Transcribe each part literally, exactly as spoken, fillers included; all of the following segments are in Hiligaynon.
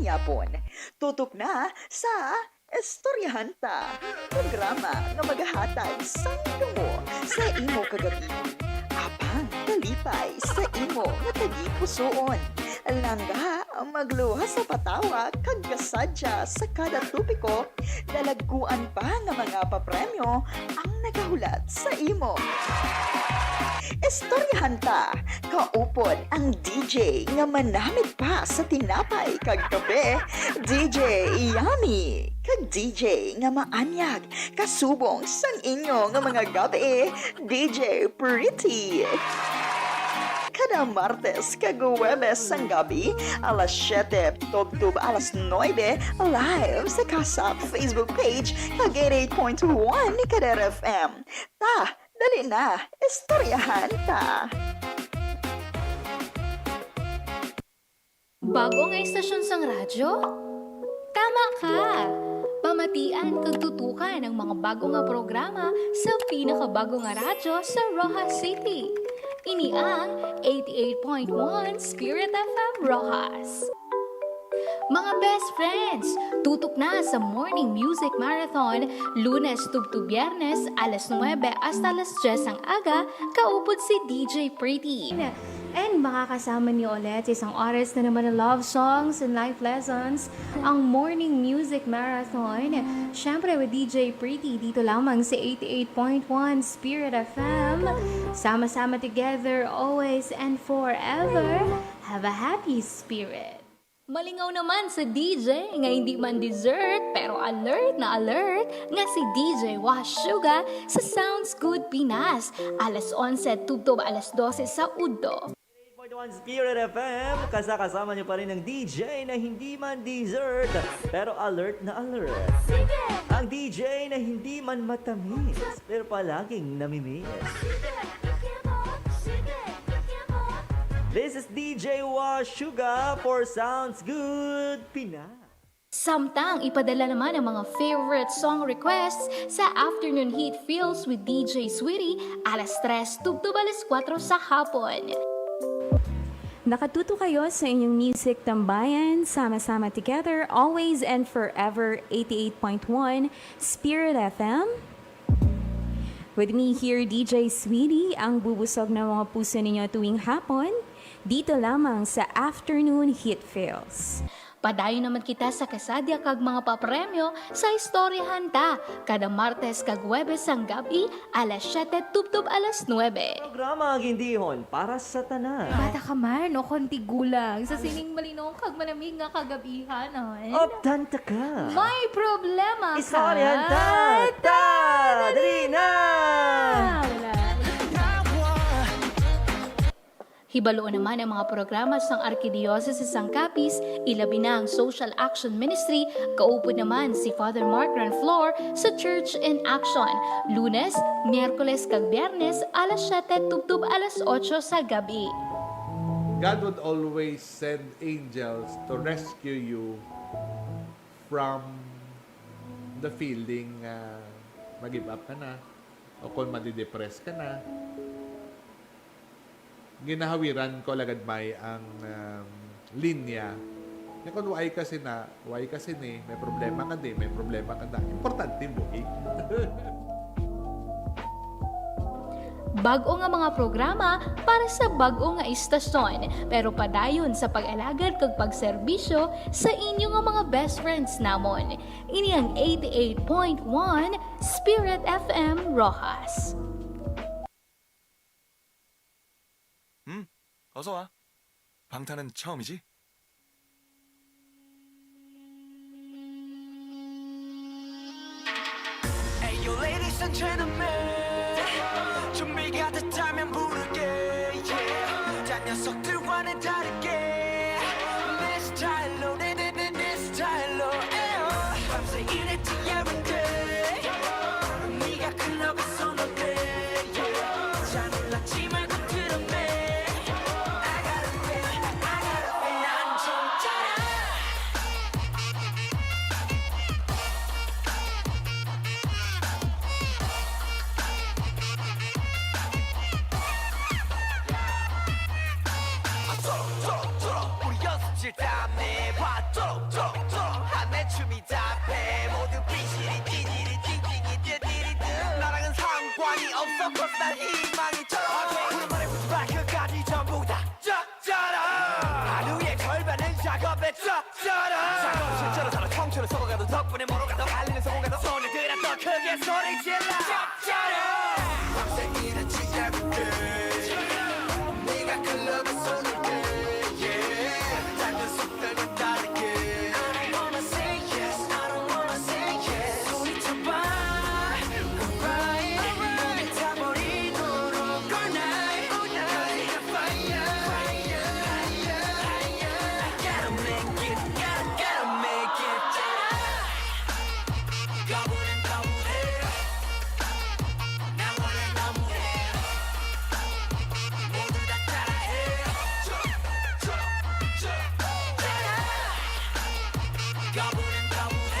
Yapon. Tutok na sa Istoryahan Ta, programa nga magahatag sang damo sa imo kagabi. Apang kalipay sa imo nga tagipusoon. Langga, magluwas sa patawa kag kasadya sa kada topiko, dalagkuan pa nga mga papremyo ang nagahulat sa imo. Istoryahan Ta, kaupod ang D J nga manamit pa sa tinapay kag kape, D J Yummy, kag D J nga maanyag kasubong sang inyo nga mga gabi, D J Pretty. Kada Martes kag Huwebes sang gabi, alas siyete tubtob alas nuebe, live sa Kasap Facebook page kag eighty-eight point one Kadera F M. Ta, dali na, istoryahan ta. Bago nga istasyon sang radyo? Tama ka! Pamatian kag tutukan ang mga bago nga programa sa pinakabago nga radyo sa Roxas City. Ini ang eighty-eight point one Spirit F M Roxas. Mga best friends, tutok na sa Morning Music Marathon, Lunes tubtob Biyernes, alas nuebe hasta alas dyes sang aga, kaupod si D J Pretty. And makakasama niyo ulit sa isang oras na naman ng love songs and life lessons, ang Morning Music Marathon. Siyempre with D J Pretty, dito lamang sa eighty-eight point one Spirit F M. Sama-sama together, always and forever. Have a happy spirit. Malingaw naman sa D J nga hindi man dessert, pero alert na alert nga si D J Washuga sa Sounds Good Pinas, alas onse tubtob alas dose sa udto. Eight point one Spirit F M, kasa-, kasama niyo pa rin ang D J na hindi man dessert, pero alert na alert. Ang D J na hindi man matamis, pero palaging namimiss. This is D J Washuga for Sounds Good Pinas. Samtang ipadala naman ang mga favorite song requests sa Afternoon Heat Feels with D J Sweetie, alas tres tubtob alas kuwatro sa hapon. Nakatuto kayo sa inyong music tambayan, sama-sama together, always and forever, eighty-eight point one Spirit F M. With me here, D J Sweetie, ang bubusog ng mga puso ninyo tuwing hapon, dito lamang sa Afternoon Heat Feels. Padayon naman kita sa kasadya kag mga papremyo sa Istoryahan Ta, kada Martes kag Huwebes sang gab-i, alas siyete tubtob alas nuebe. Programa nga gindihon para sa tanan. Bata ka man o kon tigulang, sa sining malinong kag malamig nga kagabihan, oy. Optan ta ka. May problema ka. Istoryahan Ta. Ta, dali na! Wala. Hibalo naman ang mga programa sang Arkidiyosese sang Capiz, ilabi na ang Social Action Ministry, kaupod naman si Father Mark Ranflor sa Church in Action, Lunes, Miyerkules, kag Biyernes, alas siyete tubtob alas otso sa gab-i. God would always send angels to rescue you from the feeling nga mag-give up ka na o kung madidepress ka na. Ginahawiran ko, alagad may ang, um, linya nga kung why ka sina, why ka sini, may problema ka di, may problema ka na. Importante buhi. Bag-o nga mga programa para sa bag-o nga istasyon, pero padayon sa pag-alagad kag pagserbisyo sa inyo nga mga best friends namon. Ini ang eighty-eight point one Spirit F M Roxas. 음, 어서 와. 방탄은 처음이지? Hey, yo, ladies and gentlemen, 준비가 됐다면 부를게, yeah. 딴 녀석들과는 다르게 내 스타일로, 내, 내, 내, 내 스타일로, yeah. 밤새 일했지 every day. 네가 끝나고 있어 너 돼, yeah. 잘 몰랐지 말고 들었네. I gotta feel, I gotta feel. 난 좀 짜라. Cause 난 희망이 쩔어. 푸른 말에 묻지 마. 끝까지 전부 다 쩔, 쩔어. 하루의 절반은 작업에 쩔, 쩔어. 작업 실제로 살아. 청춘을 서고 가도 덕분에 멀어가도 달리는 성공가도 손을 들어 더 크게 소리 질러. 쩔, 쩔어. 밤새 일은 지겨울게. 네가 클럽에 손을 대. Yeah. 작은 숲들은 다르게. I don't wanna say yes, I don't wanna say yes. 소리쳐봐. Alright. 몸이 타버리도록 all night, all night. Fire, fire, fire, fire. I gotta make it, gotta, gotta make it. 거부는 거부해. 나 원해 너무해. 모두 다 따라해. 거부는 거부해.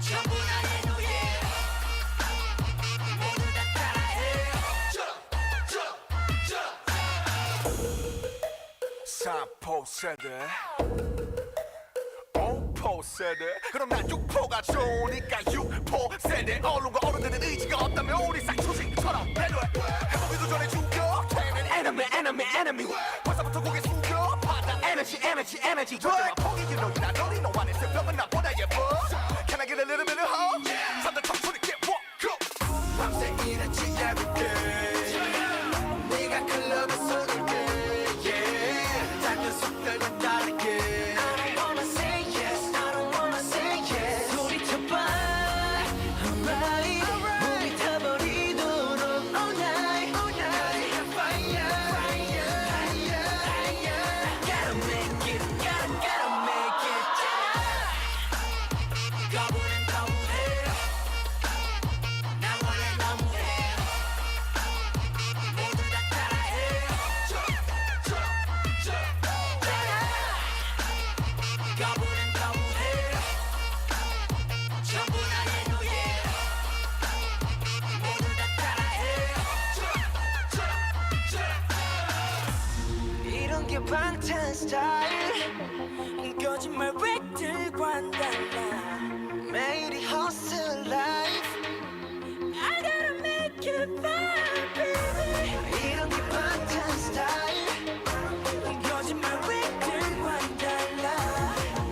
전부 나의 노예. 모두 다 따라해. 삼 포 세대, 오 포 세대. 그럼 난 육 포가 좋으니까 육 포 세대. 언론과 어른들은 의지가 없다면 우리 쌍추신처럼 내려해. 해보기도 전에 죽여. Enemy, enemy, enemy. 벌써부터 고개 숙여. 받아 energy, energy, energy. 절대 마 포기. You know you're not lonely. 너 안에 새 벽은 나보다 예뻐. Can I get a little bit of hope? 삼 대 청춘의 get walk. 밤새 일은 지겨울게. 네가 클럽에 손을 대. Yeah. 작은 숲들은 다르게. I don't wanna say yes, I don't wanna say yes. 소리쳐봐. Alright. Alright. 몸이 타버리도록 all night, all night. Fire, fire, fire, fire. Gotta make it, gotta, gotta make it. 거부는 거부해. 나 원해 너무해. 모두 다 따라해. 거부는 거부해. 전부 나의 노예. 모두 다 따라해. 이런 게 방탄 스타일. 거짓말 왜 들고 한달라. 매일이 hustle life. I gotta make it fly, baby. 이런 게 방탄 스타일. 거짓말 왜 들고 한달라.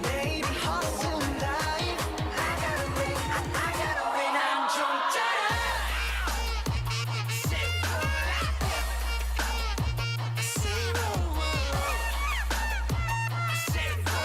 매일이 hustle life. I gotta make, I, I gotta win. I'm 좀 따라. Say what? Say what? Say what?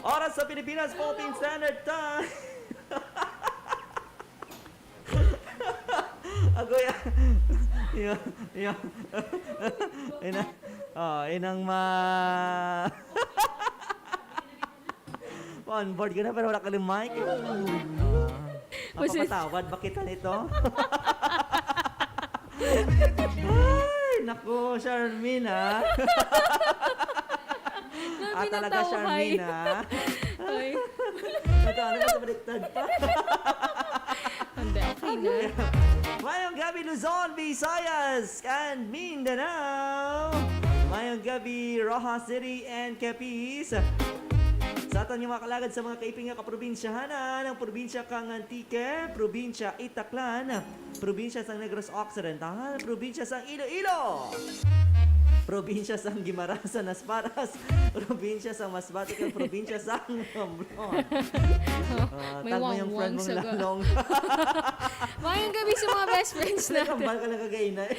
Oras sa Pilipinas, fourteen Standard Time. Agoy, ah. Yun, yun. Ina, oh, inang ma- On board ka na, pero wala ka ng mic. Ah, Mas- mapapatawad ba kita nito? Ay, naku, Charmin, ah. Ah, talaga, Charmin, ah. Ay. Ito, ano ba, baliktad pa? Hindi, okay na. Mayong gabi, Luzon, Visayas, and Mindanao. Mayong gabi, Roxas City and Capiz. Sa aton nga mga kalagad sa mga kaiping nga kaprobinsyahanan, ang probinsya kang Antique, probinsya Itaklan, probinsya sang Negros Occidental, probinsya sang Iloilo, probinsya sang Guimaras, Nasparas, probinsya sang Masbate, kag probinsya sang Romblon. Ah, may tag mo yung friend wangwang mong sa ga- lalong. Mayong gabi sa mga best friends natin. Nagkambal ka lang kagaina eh.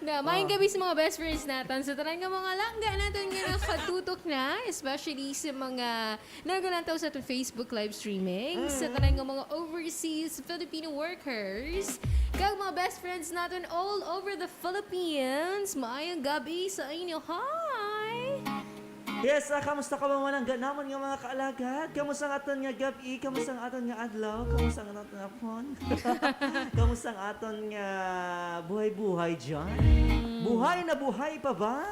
Na, maayong gabi sa mga best friends naton. Sa tanan nga mga langga naton nga nakatutok na, especially sa mga nagalantaw sa aton Facebook live streaming, sa tanan nga mga overseas Filipino workers, kag mga best friends naton all over the Philippines, maayong gabi sa inyo. Hi! Yes, ah, kamusta ka, mga langga namon nga mga kaalagad? Kamusta ang aton nga gab-i? Kamusta ang aton nga adlaw? Kamusta ang aton nga hapon? Kamusta ang aton nga buhay-buhay dyan? Buhay na buhay pa ba?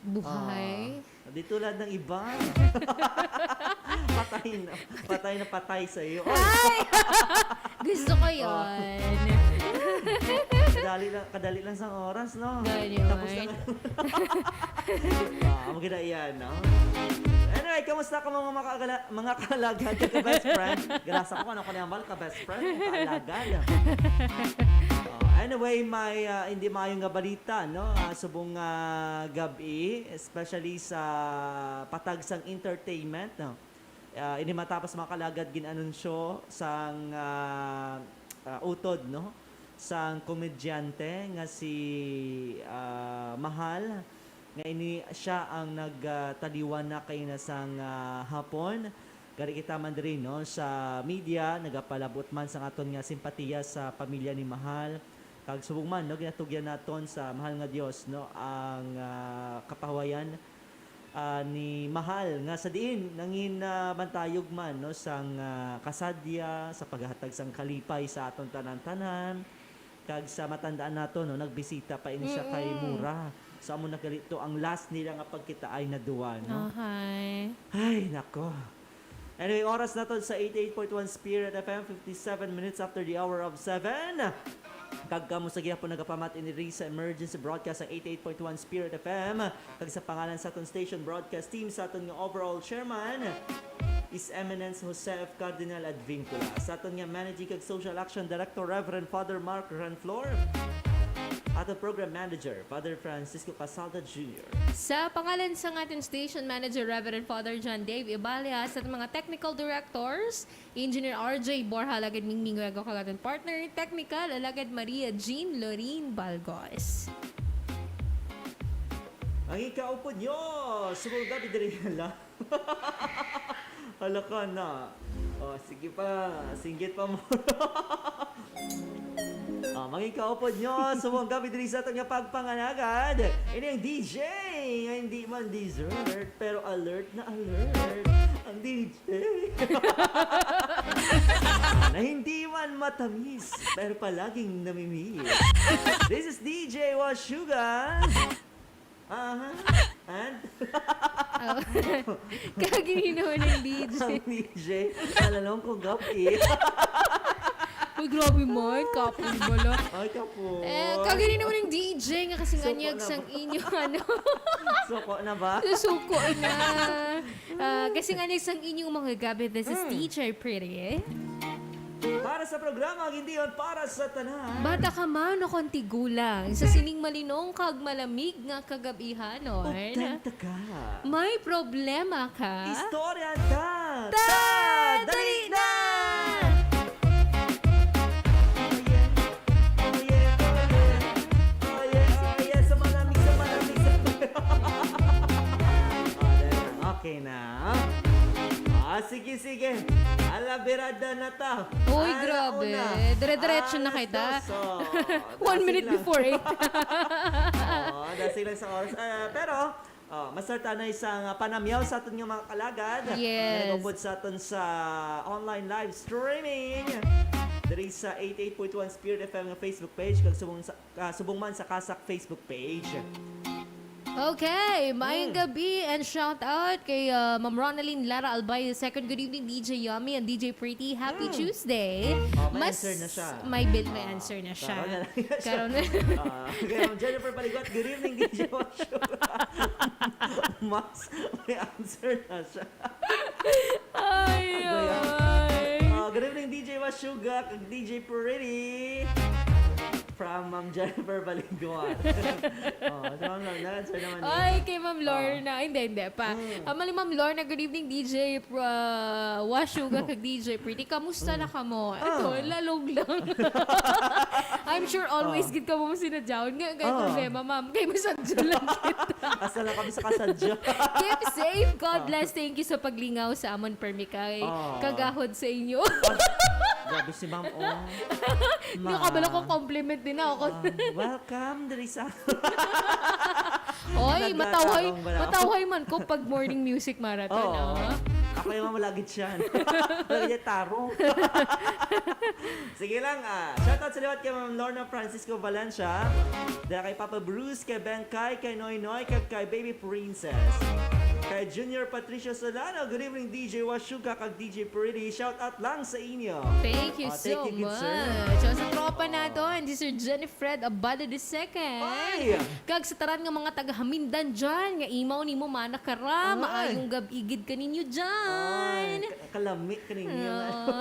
Buhay? Ah, di tulad ng iba. Patay na, patay na patay sa iyo. Oy! Ay! Gusto ko yon. Kadali lang, kadali lang sang oras, no? Ganyan. Tapos na. Ah, maganda yan, no? Anyway, kamusta ka, mga makagala-, mga kaalagad, ka best friend? Galasa ko, ano ko na yung ka best friend, kaalagad. Oh, anyway, may, ah, hindi maayo nga balita, no? Ah, subong, ah, gab-i, especially sa patag sang entertainment, no? Ah, ini matapos, mga kaalagad, gin-anunsyo sang, ah, ah, utod, no? Sang komedyante nga si, ah, Mahal, nga ini siya ang nagtaliwan na kaina sang, ah, hapon. Gani kita man diri, no, sa media, nagapalabot man sang aton nga simpatiya sa pamilya ni Mahal. Kag subong man, no, ginatugyan naton sa mahal nga Dios, no, ang, ah, kapahuwayan, ah, ni Mahal, nga sa diin nangin, ah, bantayog man, no, sang, ah, kasadya, sa paghatag sang kalipay sa aton tanan-tanan. Kag sa matandaan nato, no, nagbisita pa ini siya kay Mm-mm. Mura. So, amo na gali to ang last nila nga pagkitaay na duwa, no? Ahay. Ay, nako. Anyway, oras naton sa eighty-eight point one Spirit F M, fifty-seven minutes after the hour of seven. Kag kamo sa gihapon nagapamati diri sa emergency broadcast sa eighty-eight point one Spirit F M. Kag sa pangalan sa aton station broadcast team, sa aton nga overall chairman, His Eminence Joseph Cardinal Advincula, sa aton nga Managing kag Social Action Director, Reverend Father Mark Ranflor, aton Program Manager, Father Francisco Casalda Junior. Sa pangalan sa aton Station Manager, Reverend Father John Dave Ibalia, sa aton mga Technical Directors, Engineer R J Borja, alagad Mingming Wego, kag aton Partner Technical, alagad Maria Jean Lorin Balgos. Ang ikaupod nyo, subong gab-i diri, hala. Hala ka na. Oh, sige pa. Singgit pa mo. Ah, mga ikaupod nyo, subong gab-i diri sa aton nga pagpangalagad. Ini ang D J nga hindi man dessert, pero alert na alert. Ang D J na hindi man matamis, pero palaging namimiss. This is D J Washuga. Aha. And? Oh. Kaginaw ng D J. Ang D J, alalong kong gap-i. Uy, grabe man. Kapoy bala. Ay, kapoy. Eh, kaginaw ng D J nga kasi nga Suko niyag na sang ba? Inyo, ano? Suko na ba? Suko na. Ah, kasi nga ni sang inyong mga gabi, this is Mm. Teacher Pretty. Para sa programa, hindi yon para sa tanan. Bata ka man o kung tigulang, sa sining malinong kag malamig nga kagabihanon. Updan ta ka. May problema ka? Istorya ta. Ta, dali na! Oh, yeah. Oh, yeah, oh, yeah. Oh, yeah, oh, yeah. Sa malamig, sa malamig, sa malamig. Oh, there. Okay na. Ah, sige, sige. Ala, birada na ta. Uy, ala, grabe. Una. Dire-diretso na. Alas kita. Dos, oh. One minute lang. Before eight. Oo, dasig lang sa oras. Ah, pero, oh, masarta na isang, ah, panamyaw sa aton nga mga kalagad. Yes. Nga nag-upod sa aton sa online live streaming diri sa eighty-eight point one Spirit F M nga Facebook page, kag subong sa, ah, subong man sa CASAC Facebook page. Okay, maayong Mm. gabi and shout out kay, ah, Ma'am Ronaldine Lara Albay the second. Good evening, D J Yummy and D J Pretty. Happy Mm. Tuesday. Oh, may Mas answer na siya. May bil-, may Ah, answer na siya. Karon na lang siya. Karon na. Ah, kay Ma'am Jennifer Paligot, good evening, D J Washuga. Mas, may answer na siya. Ay, Ano yan? Ay. Ah, good evening, D J Washuga, kag D J Pretty. From Ma'am Jennifer Baliguan. Oh, si Ma'am Lorna, answer naman niya. Ay, kay Ma'am Lorna. Ay, hindi, hindi pa. Mm. Ah, mali, Ma'am Lorna, good evening, D J uh, Washuga kag D J Pretty. Kamusta na kamo? Ito, Ah. lalong lang. I'm sure always Ah. gid kamo sinadyaon. Nga, kay Ah. problema, ma'am. Kay masadya lang kita. Asa lang kami sa kasadya. Keep safe. God Ah. bless. Thank you sa paglingaw sa amon permi kay Ah. kagahod sa inyo. Grabe si ma'am, oh. Hindi ka bala ko compliment din ako. Ah, welcome, diri sa... Oy, Naglatarong matawhay, ba na ako? Matawhay man ko pag morning music marathon. Oo. Ah. Ako yung mamulagit siya. Lagi niya taro. Sige lang, ah. Shoutout sa liwat kay Ma'am Lorna Francisco Valencia. Dala kay Papa Bruce, kay Bengkay, kay Noy Noy, kag kay Baby Princess. Kay Junior Patricio Solano, good evening, D J Washuga kag D J Pretty. Shoutout lang sa inyo. Thank you Ah, thank so you, good sir. much. So, sa tropa naton, si Sir Jennifer Abado the second. Ay! Kag sa tanan nga mga taga Hamindan dyan, nga imaw nimo manakara, Ay. Maayong gab-i gid kaninyo dyan. Ay, ka- kalami kaninyo. Oo.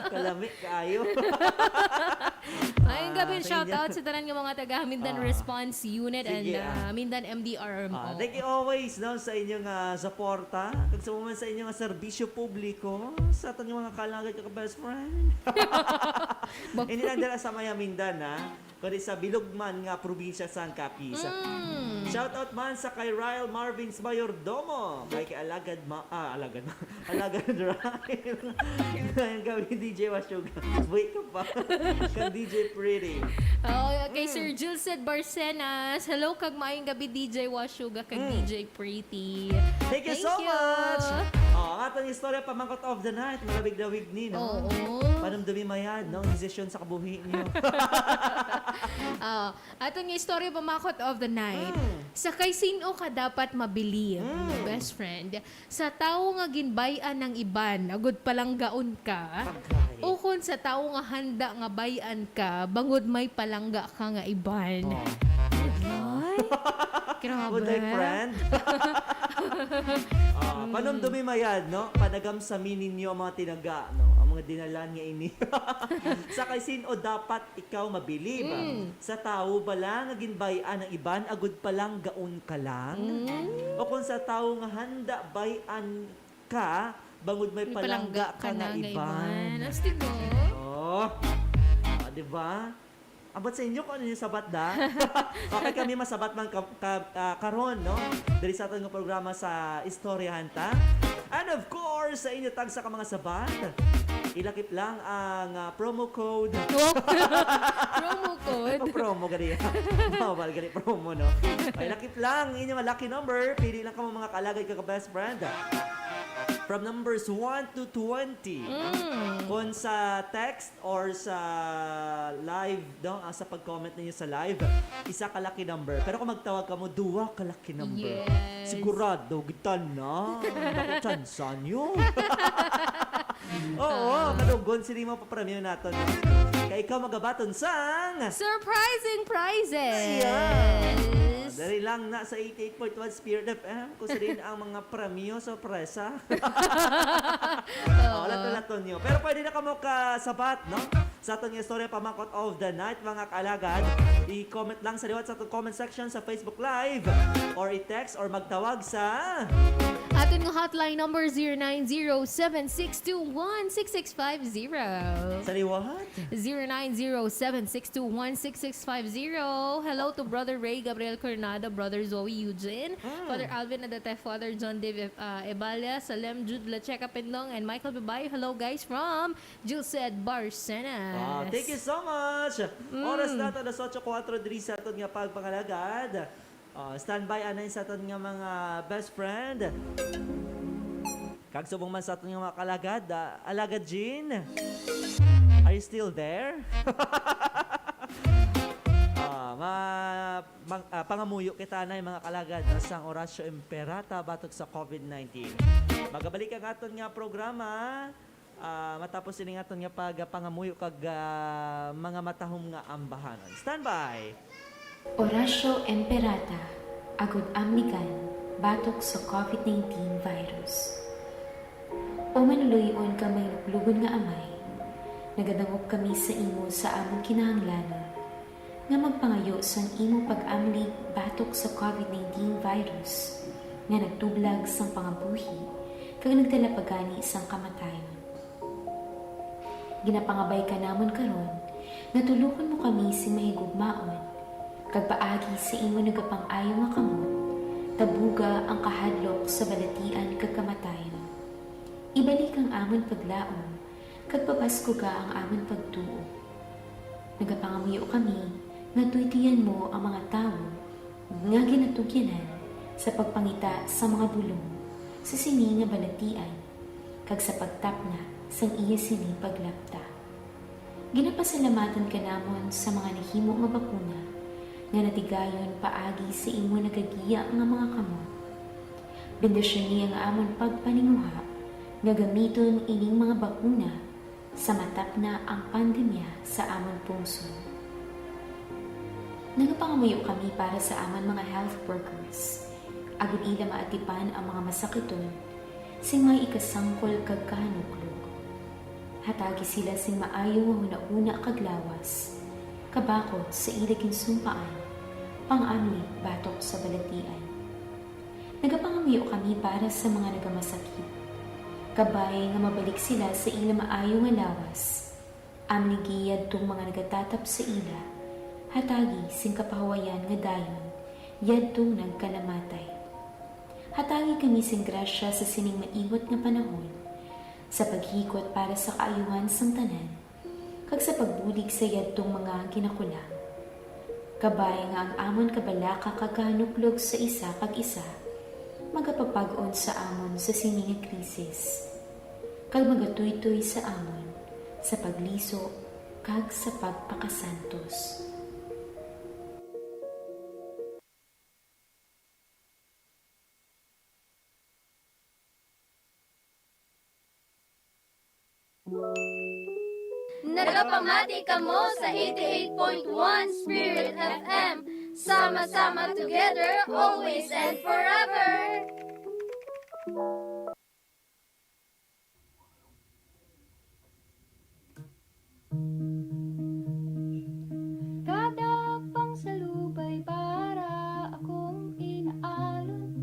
Kalami kaayo. Maayong gabi, Ah, sa shout inyo. Out sa tanan nga mga taga Hamindan Ah. Response Unit and Sige, uh, ah. Hamindan M D R M O. Ah, thank you always, no, sa inyong ah, suporta kag sa man sa inyong ah, serbisyo publiko sa aton nga mga kalagad kag best friend. Bag- Hindi lang dala sa may Hamindan, ha, kundi sa bilog man nga probinsya sang Capiz. Mm. Shout out man sa kay Ryle Marvins Mayordomo, kay, kay Alagad Ma, ah, Alagad Ma, Alagad Ryle. Ngayong gabi, D J Washuga. Buhi ka pa. Kang D J Pretty. Oh, kay Mm. Sir Gilsed Barcenas, hello kag maayong gabi D J Washuga kag Mm. D J Pretty. Thank you so Thank you. much. Oh, ang aton istorya pamangkot of the night, malawig-lawig ni, no? Oo. Panumdumi mayad, no? Ang desisyon sa kabuhi niyo. Ah, aton nga istorya pamangkot of the night. Mm. Sa kay sino ka dapat mabilib, Mm. best friend? Sa tawo nga ginbay-an ng iban, agud palanggaon ka? Agay. O kung sa tawo nga handa nga bay-an ka, bangod may palangga ka nga iban? Oh. Ay, grabe. Good day, friend. Ah, panumdumi mayad, no? Panagamsami ninyo ang mga tinaga, no? Ang mga dinalan nga ini. Sa kay sin-o dapat ikaw mabilib? Mm. Sa tawo bala nga ginbay-an ang iban, agud palanggaon ka lang? Mm. O kung sa tawo nga handa bay-an ka, bangod may May palangga palangga ka nga iban? Astig, no? Oh. Ah, di ba? Abot sa inyo kung ano yung sabat da. Okay, kami masabat man ka, ka, ah, karon, no? Diri sa aton nga programa sa Istoryahan Ta. And of course, sa inyo tagsa ka mga sabat, ilakip lang ang ah, promo code. Promo code. Ano promo gani? Bawal gani promo, no? Ay, lakip lang inyong lucky number. Pili lang kamo mga kaalagad kag best friend. From numbers one to twenty. Mm. Kung sa text or sa live, no? Ah, sa pag-comment ninyo sa live, isa ka lucky number. Pero kung magtawag kamo, duwa ka lucky number. Yes. Sigurado, kita na. Ako, tsansa nyo. Oo, kadugon, sini mo papremyo naton. Kay ikaw magabaton sang Surprising prizes! Ayan. Dari lang na sa eighty-eight point one Spirit F M, kung sino ang mga premyo, sorpresa. Oh, lato-lato nyo. Pero pwede na kamo kasabat, no? Sa aton nga istorya pamangkot of the night, mga kaalagad. I-comment lang sa liwat sa aton comment section sa Facebook Live or i-text or magtawag sa Aton nga hotline number, zero nine zero seven six two one six six five zero. Sa liwat? Zero nine zero seven six two one six six five zero. Hello to Brother Ray Gabriel Coronado, Brother Zoe Eugene, Mm. Father Alvin Adate, Father John Dave uh, Ebalia, Salem Jude Lacheca Pendong, and Michael Bibayo. Hello guys from Gilsed Barcenas. Wow, thank you so much. Mm. Oras na to, alas otso kuwatro diri sa aton nga pagpangalagad. Ah, standby anay sa aton nga mga best friend. Kag subong man sa aton nga mga kalagad, ah, Alagad Jean, are you still there? Ah, ma, mang, ah, pangamuyo kita na mga kalagad, no, sang Orasyo Imperata batok sa COVID nineteen. Magabalik ang aton nga programa. Ah, matapos ini nga aton nga pagpangamuyo kag, ah, mga matahom nga ambahanon. Standby! Orasyo Imperata, agud amnikan batok sa COVID nineteen virus. O Manluy-on kag Mahinuplugon nga Amay, nagadangop kami sa imo sa amon kinahanglanon. nga magpangayo sang imo pag-amlig batok sa COVID nineteen virus nga nagtublag sang pangabuhi kag nagdala pa gani sang kamatayon. Ginapangabay ka namon karon nga tulokon mo kami sing mahigugmaon, kag paagi sa imo nagapang-ayo nga kamot, tabuga ang kahadlok sa balatian kag kamatayon. Ibalik ang amon paglaom, kag pabaskuga ang amon pagtuo. Nagapangamuyo kami nga tuytoyan mo ang mga tawo nga ginatugyanan sa pagpangita sa mga bulong sa sini nga balatian kag sa pagtapna sang iya sini paglapta. Ginapasalamatan ka namon sa mga nahimo nga bakuna nga natigayon paagi sa imo nagagiya nga mga kamot. Bendisyoni ang amon pagpaninguha nga gamiton ining mga bakuna sa matapna ang pandemya sa amon pungsod. Nagapangamuyo kami para sa amon mga health workers, agod ila maatipan ang mga masakiton sing may ikasangkol kag kahanuklog. Hatagi sila sing maayo nga hunahuna kag lawas, kabakod sa ila ginsumpaan, pang-amlig batok sa balatian. Nagapangamuyo kami para sa mga nagamasakit. Kabay nga mabalik sila sa ila maayo nga lawas. Amligi yadtong mga nagatatap sa ila. Hatagi sing kapahuwayan nga dayon yadtong nagkanamatay. Hatagi kami sing grasya sa sining maiwat nga panahon, sa paghikot para sa kaayuhan sang tanan, kag sa pagbulig sa yadtong mga ginakulang. Kabay nga ang amon kabalaka kag kahanuklog sa isa kag isa magapapag-on sa amon sa sini nga krisis, kag magatuytoy sa amon sa pagliso kag sa pagpakasantos. Nagapamati kamo sa eighty-eight point one Spirit F M. Sama-sama together, always and forever. Kada pangsalubay para akong inaalon,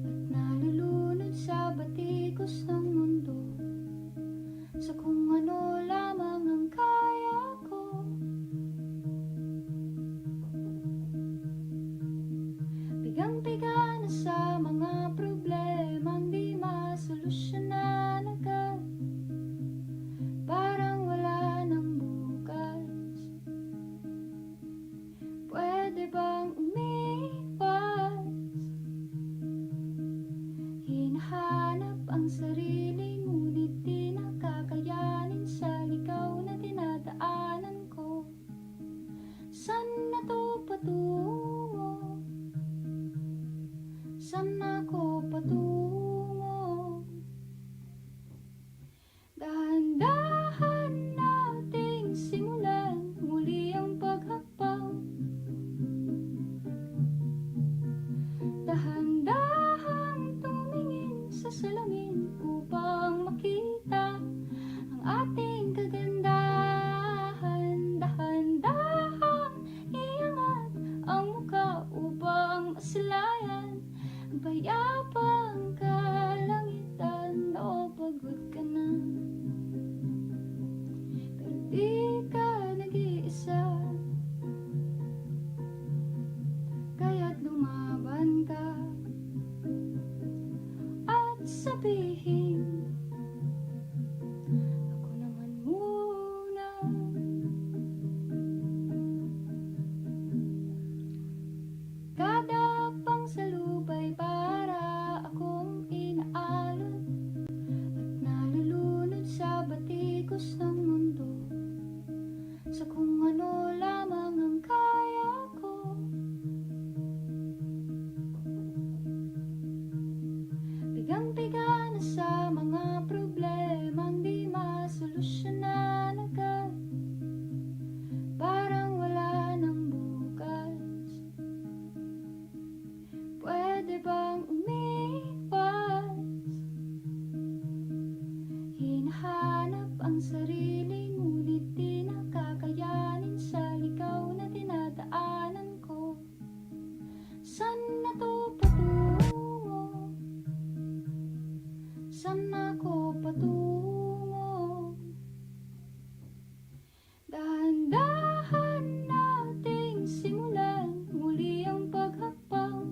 at nalulunod sa batikos ng mundo. Sa kung ano lamang ang kaya ko. Pigang-piga na sa mga problemang di masolusyonan agad. Parang wala nang bukas. Pwede bang umiwas? Hinahanap ang sarili, ngunit di nakakayanin sa ligaw na dinadaanan ko. Saan na to patungo? Saan ako patungo? Dahan-dahan nating simulan muli ang paghakbang. Dahan-dahang tumingin sa salamin upang makita ang ating kagandahan. Dahan-dahang iangat ang muka upang masilayan ang payapang kalangitan. O, pagod ka na, pero di ka nag-iisa. Kaya't lumaban ka at sabihin, "Ako naman muna." Kada pangsalubay para akong inaalon at nalulunod sa batikos ng mundo. Sa kung ano lamang ang kaya ko. Pigang-piga na sa San ako patungo? Dahan-dahan nating simulan muli ang paghakbang.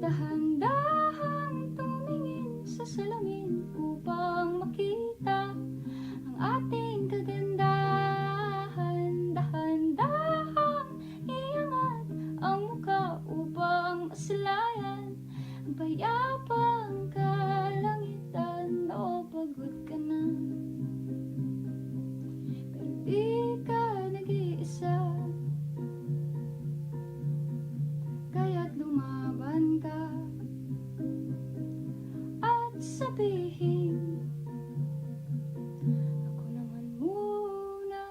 Dahan-dahang tumingin sa salamin upang makita ang ating kagandahan. Dahan-dahang iangat ang muka upang masilayan ang payapang kalangitan. O, pagod ka na, pero di ka nag-iisa. Kaya't lumaban ka at sabihin, "Ako naman muna."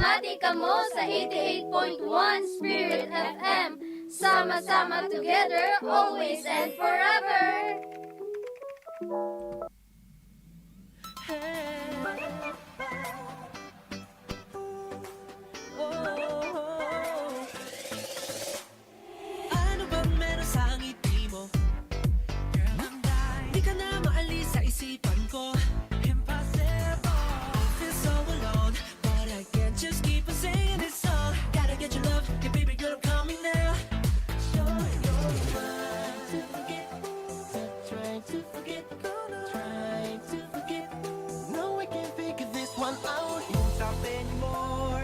Ati kamo sa eighty-eight point one Spirit F M. Sama-sama together, always and forever. Ano bang meron sa ngiti mo? Girl, I'm dying. Di ka na maalis sa isipan ko. Impossible. I feel so alone, but I can't just keep on singing this song. Gotta get your love, yeah, baby girl, I'm coming now. Show your mind. Trying to forget, trying to forget, gonna try to forget. No, I can't figure this one out. Won't stop anymore.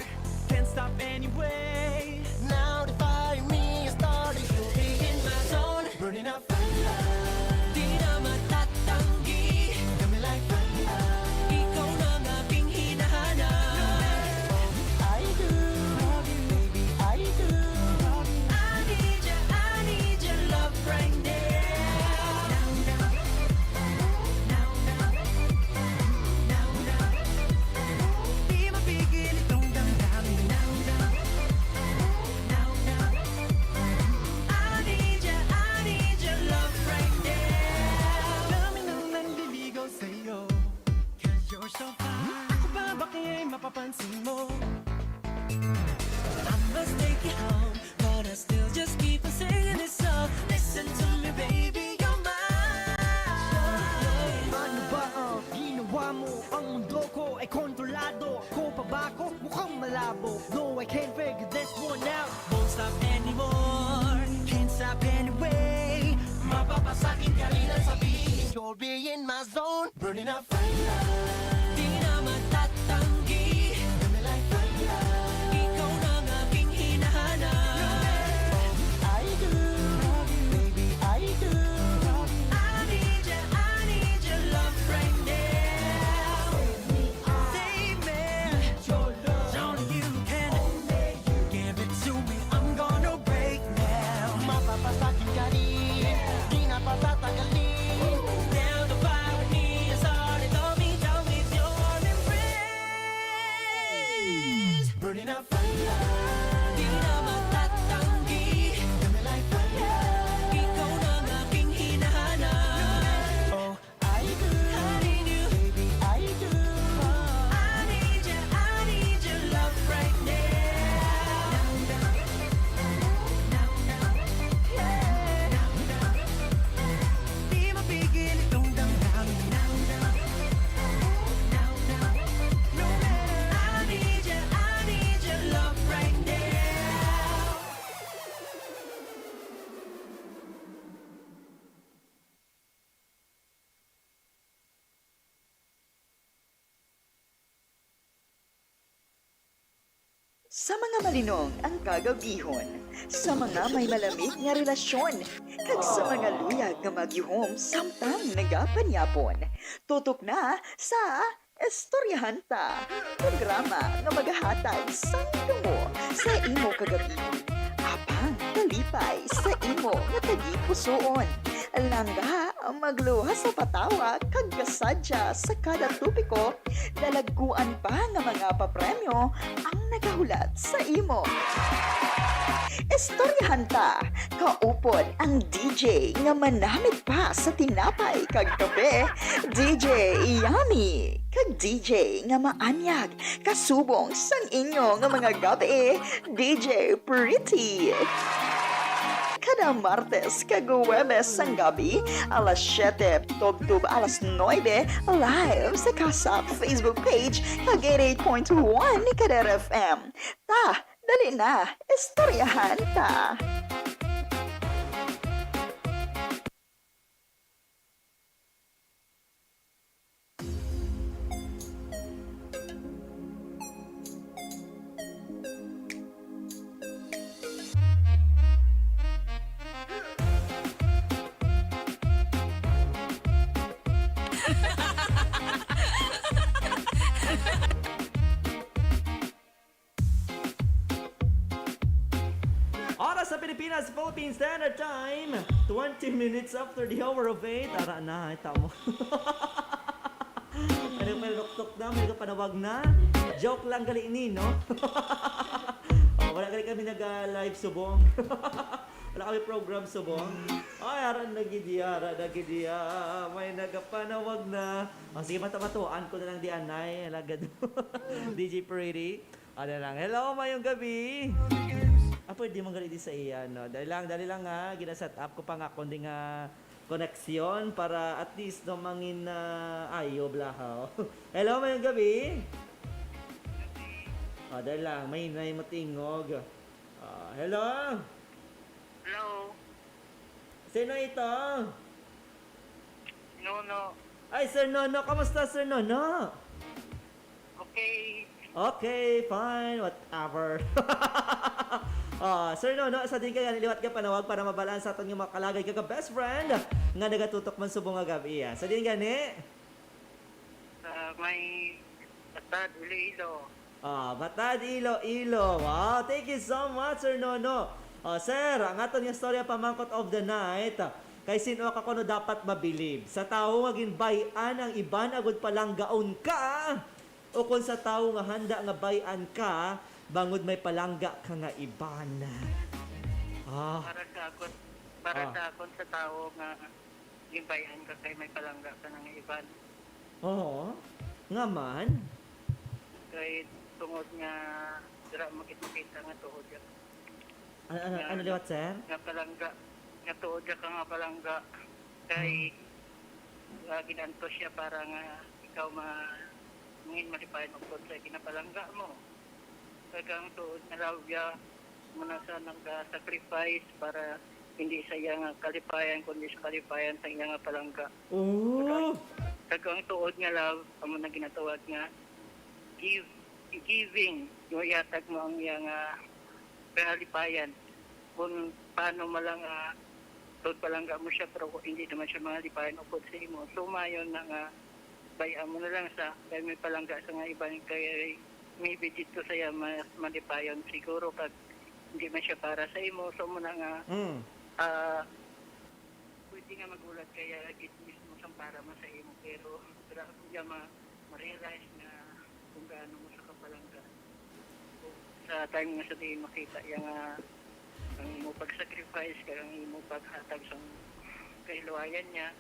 Can't stop anyway. Now the fire in me is starting. You'll be in my zone. Burning up fire. Di na matatanggi. Got me like fire. Ikaw na ang aking hinahanap. I do. Baby, I do. I need ya, I need your love right now. Now, now. Now, now. Now, now. Di mapigil itong damdamin. Now, now. Now, now. I need ya, I need your love right now. Dami nang nanliligaw sa'yo, 'cause you're so fine. Ako ba, ba kaya'y mapapansin mo? I must take you home, but I still just keep on singing this song. Listen to me, baby, you're mine. Ano ba ang ginawa mo? Ang mundo ko ay kontrolado. Ako pa ba ako? Mukhang malabo. No, I can't figure this one out. Won't stop anymore. Can't stop anyway. Mapapasakin ka rin ang sabihin. You'll be in my zone. Burning up fire. Di na matatanggi. Burning like fire. Ikaw na ang aking hinahanap. I do, baby, I do. I need ya, I need your love right now. Save me. Only you can give it to me. I'm gonna break now. Mapapasakin ka rin. Di na patatagalin. Now the fire in me is started. Hold me down with your embrace. Burning up fire. Di na matatanggi. Got me like fire. Ikaw na ang aking hinahanap. Oh, I do. I need you. Baby, I do. I need you, I need your love right now. Now, now. Now, now. Yeah. Now, now. Di mapigil itong damdamin. Now, now. Now, now. No matter. I need you, I need your love right now. Sa mga malinong ang kagabihon, sa mga may malamig nga relasyon, kag sa mga luyag nga magyuhom samtang nagapanyapon. Tutok na sa Istoryahan Ta, programa nga magahatag sang damo sa imo kagabi, apang kalipay sa imo nga tagipusoon. Langga, magluwas sa patawa, kag kasadya sa kada topiko, dalagkuan pa nga mga papremyo ang nagahulat sa imo. Istoryahan Ta, kaupod ang D J nga manamit pa sa tinapay kag kape, D J Yummy, kag D J nga maanyag kasubong sang inyo nga mga gab-i, D J Pretty. Kada Martes kag Huwebes sang gabi, alas siyete tubtob alas nuebe, live sa Kasap Facebook page kag eighty-eight point one Kadera F M. Ta, dali na, istoryahan ta. Oras sa Pilipinas, Philippine Standard Time, twenty minutes after the hour of eight. Ara na, ay, tamo. Ano pa, Tuktok na, may nagapanawag na. Joke lang gali ni, no? Oh, wala gali kami nag-live subong. Wala kami program subong. Ay, ara na gid iya, ara na gid iya. May nagapanawag na. Oh, sige, mata-matuan ko na lang di anay, alagad. D J Pretty. Ano lang. Hello, mayong gabi. Ah, pwede man gali di sa iya, no? Dali lang, dali lang, ha. Gina-set up ko pa nga kundi nga koneksyon para at least, no, mangin, ah, ayo, blahaw. Hello, mayong gabi. Ah, dali lang, may hinay mo tingog. Ah, hello? Hello? Sino ito? Nono. Ay, Sir Nono. Kamusta, Sir Nono? Okay. Okay, fine, whatever. Ah, Sir Nono, sa din kaya liwat ka panawag para mabalaan sa aton nga mga kalagay ka best friend nga nagatutok man subong nga gabi, ah. Sa din gani? Sa may Batad, Iloilo. Ah, Batad, Iloilo. Wow, thank you so much, Sir Nono. Ah, sir, ang aton nga storya pamangkot of the night. Kay sino ka kuno dapat mabilib? Sa tawo nga ginbay-an ang iban agud palanggaon ka, o kon sa tawo nga handa nga bay-an ka bangod may palangga ka nga iban? Ah, Para sa akon, para Ah. sa akon sa tawo nga ginbay-an ka kay may palangga ka nga iban. Oo. Nga man? Kay tungod nga dira makit-makita nga tuod ka. Ano, ano, Nga ano liwat, sir? Nga palangga. Nga tuod ka nga palangga. Kay, Hmm. ah, ginantos siya para nga ikaw ma-, mangin malipayon upod sa ginapalangga mo. Kag ang tuod nga love ya, muna sa nag-sacrifice para hindi sa iya nga kalipayan, kundi sa kalipayan sa iya nga palangga. Oh. Kag ang, kag ang tuod nga love, amo na ginatawag nga give, giving, nga ihatag mo ang iya nga kalipayan. Kung paano man lang, ah, tuod palangga mo siya, pero kung hindi naman siya malipayan upod sa imo, sumayon na nga, bay-an mo na lang sa, kay may palangga sa nga iban, kay maybe dito sa iya mas malipayon siguro, kag hindi man siya para sa imo, so mo na nga, Mm. ah, pwede nga magulat kaya gid mismo sang para man sa imo, pero wala akong iya ma-, ma-realize nga kung gaano mo siya kapalangga. Sa time nga sa diin makita iya nga ang imo pag-sacrifice kag ang imo paghatag sang kahiluwayan niya,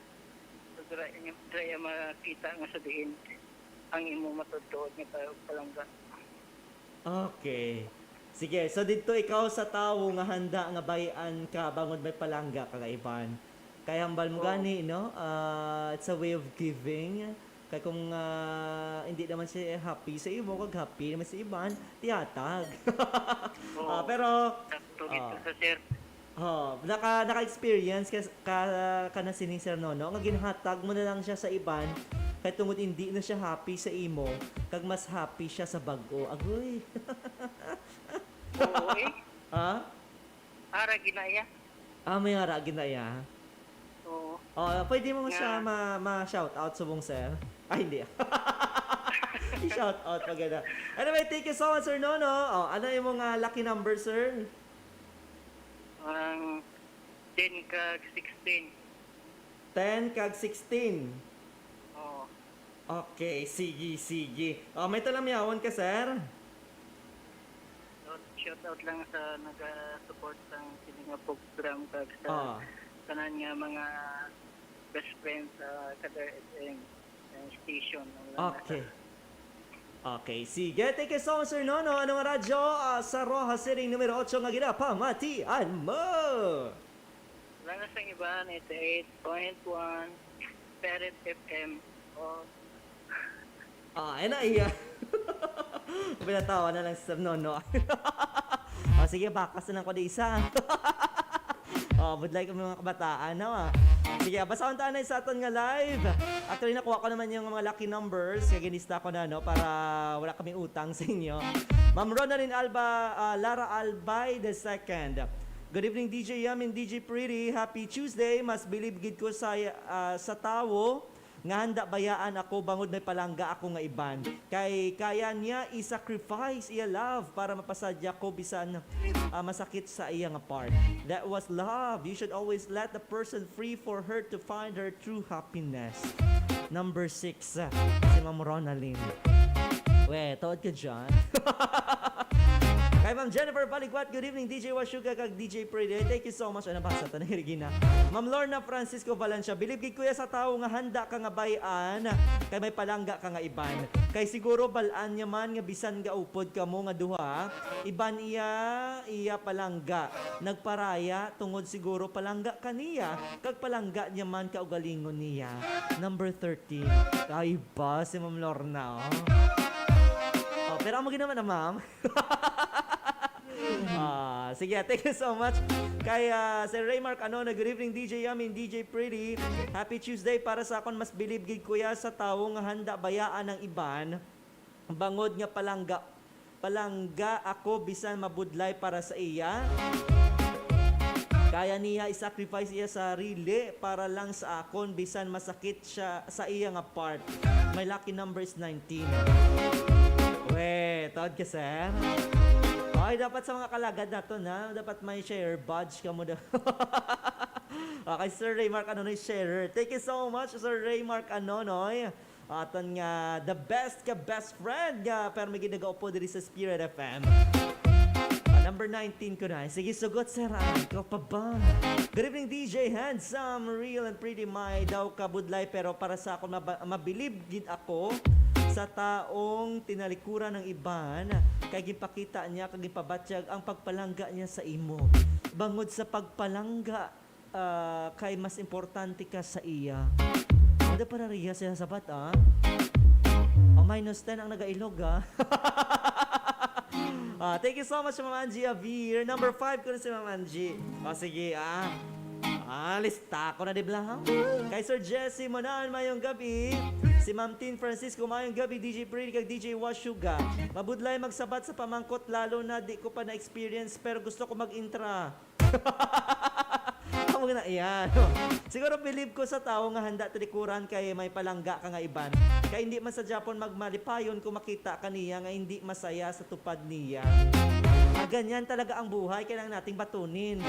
so dira, dira iya makita nga sa diin ang imo matuod-tuod nga pa-, palangga. Okay. Sige, so didto ikaw sa tawo nga handa nga bay-an ka bangod may palangga ka kaiban. Kay hambal mo Oo. gani, no? Ah, it's a way of giving. Kay kung, ah, hindi naman siya happy sa imo, kag happy naman sa iban, tihatag. Oo. Ah, pero, Sakto gid ah, sa sir. Oh, naka, naka-experience ka, ka, ka na sini, Sir Nono, nga ginhatag mo na lang siya sa iban, kay tungod hindi na siya happy sa imo, kag mas happy siya sa bag-o. Agoy. Oo, eh. Ha? Ara ginaya. Ah, may ara ginaya. Oo. Oh, pwede mo Nga siya ma-, ma-shout out subong, sir? Ay, hindi. I-shout out, maganda. Anyway, thank you so much, Sir Nono. Oh, ano yung mga lucky number, sir? Ang ten kag sixteen. Ten kag sixteen. Oo. Okay, sige, sige. Oh, may talamyawon ka, sir? Shout, shout out lang sa naga-support sang sini nga program kag sa Ah. tanan nga mga best friend sa Kadar F M, ang station, ang Okay. Okay, sige. Thank you so much, Sir Nono. Ano nga radyo? Ah, sa Roxas City, numero otso nga ginapamatian mo. Wala na sang iba, ninety-eight point one Spirit F M. Oh. Ah, ayun na iya. Pinatawa na lang si Sir Nono. Oh, sige, bakas na lang ko di isa. Oh, budlay kami mga kabataan, no? Ah. Sige, basahon ta na sa aton nga live. Actually, nakuha ko naman yung mga lucky numbers. Kaya ginista ko na, no? Para wala kaming utang sa inyo. Ma'am Ronaldin Alba, ah, Lara Albay the second. Good evening, D J Yam and D J Pretty. Happy Tuesday. Mas bilib gid ko sa, ah, sa tawo nga handa bayaan ako bangod may palangga ako nga iban. Kay kaya niya i-sacrifice iya love para mapasadya ko bisan, ah, masakit sa iya nga part. That was love. You should always let the person free for her to find her true happiness. Number six, ah, si Ma'am Ronalyn. We, tuod ka dyan. Kay Ma'am Jennifer Baligwat, good evening, D J Washuga kag D J Pretty. Thank you so much. Ano ba sa tanang Regina? Ma'am Lorna Francisco Valencia, bilib gid kuya sa tawo nga handa ka nga bay-an kay may palangga ka nga iban. Kay siguro bal-an niya man nga bisan gaupod kamo nga duha, iban iya, iya palangga. Nagparaya tungod siguro palangga ka niya, kag palangga niya man kaugalingon niya. Number thirteen. Ay ba si Ma'am Lorna, oh? Oh, pero amo gid naman na, ma'am. Ah, sige, thank you so much. Kay, ah, Sir Raymark Anonoy, good evening, D J Yummy and D J Pretty. Happy Tuesday. Para sa akon, mas bilib gid kuya sa tawo nga handa bayaan ang iban, bangod nga palangga, palangga ako bisan mabudlay para sa iya. Kaya niya i-sacrifice iya sarili para lang sa akon, bisan masakit siya sa iya nga part. My lucky number is nineteen. We, tuod ka, sir? Ay, dapat sa mga kalagad naton, ha? Dapat may share badge kamo daw. Okay, Sir Raymark Anonoy, sharer. Thank you so much, Sir Raymark Anonoy. Aton nga the best ka best friend nga permi gid nagaupod diri sa Spirit F M. Ah, number nineteen ko na. Sige, sugot, sir, ah. Ikaw pa ba? Good evening, D J Handsome, Real and Pretty. May daw kabudlay, pero para sa akon, maba-, mabilib gid ako sa taong tinalikuran ng iban, kay ginpakita niya kag ginpabatyag ang pagpalangga niya sa imo. Bangod sa pagpalangga, ah, kay mas importante ka sa iya. Ano para riya siya sabat, ah? O, minus ten ang nagailog, ah. Ah, thank you so much, Ma'am Angie Avir. Number five ko na si Ma'am Angie. O, sige, ah. Ah, lista ko na, di ba? Kay Sir Jesse Monan, mayong gabi. Si Ma'am Tin Francisco, mayong gabi. D J Pretty kag D J Washuga. Mabudlay magsabat sa pamangkot, lalo na di ko pa na-experience, pero gusto ko mag-intra. Amo na, yan. Siguro bilib ko sa tawo nga handa talikuran kay may palangga ka nga iban. Kay hindi man sa Japon magmalipayon kung makita ka niya nga hindi masaya sa tupad niya. Ah, ganyan talaga ang buhay, kailangan nating batunin.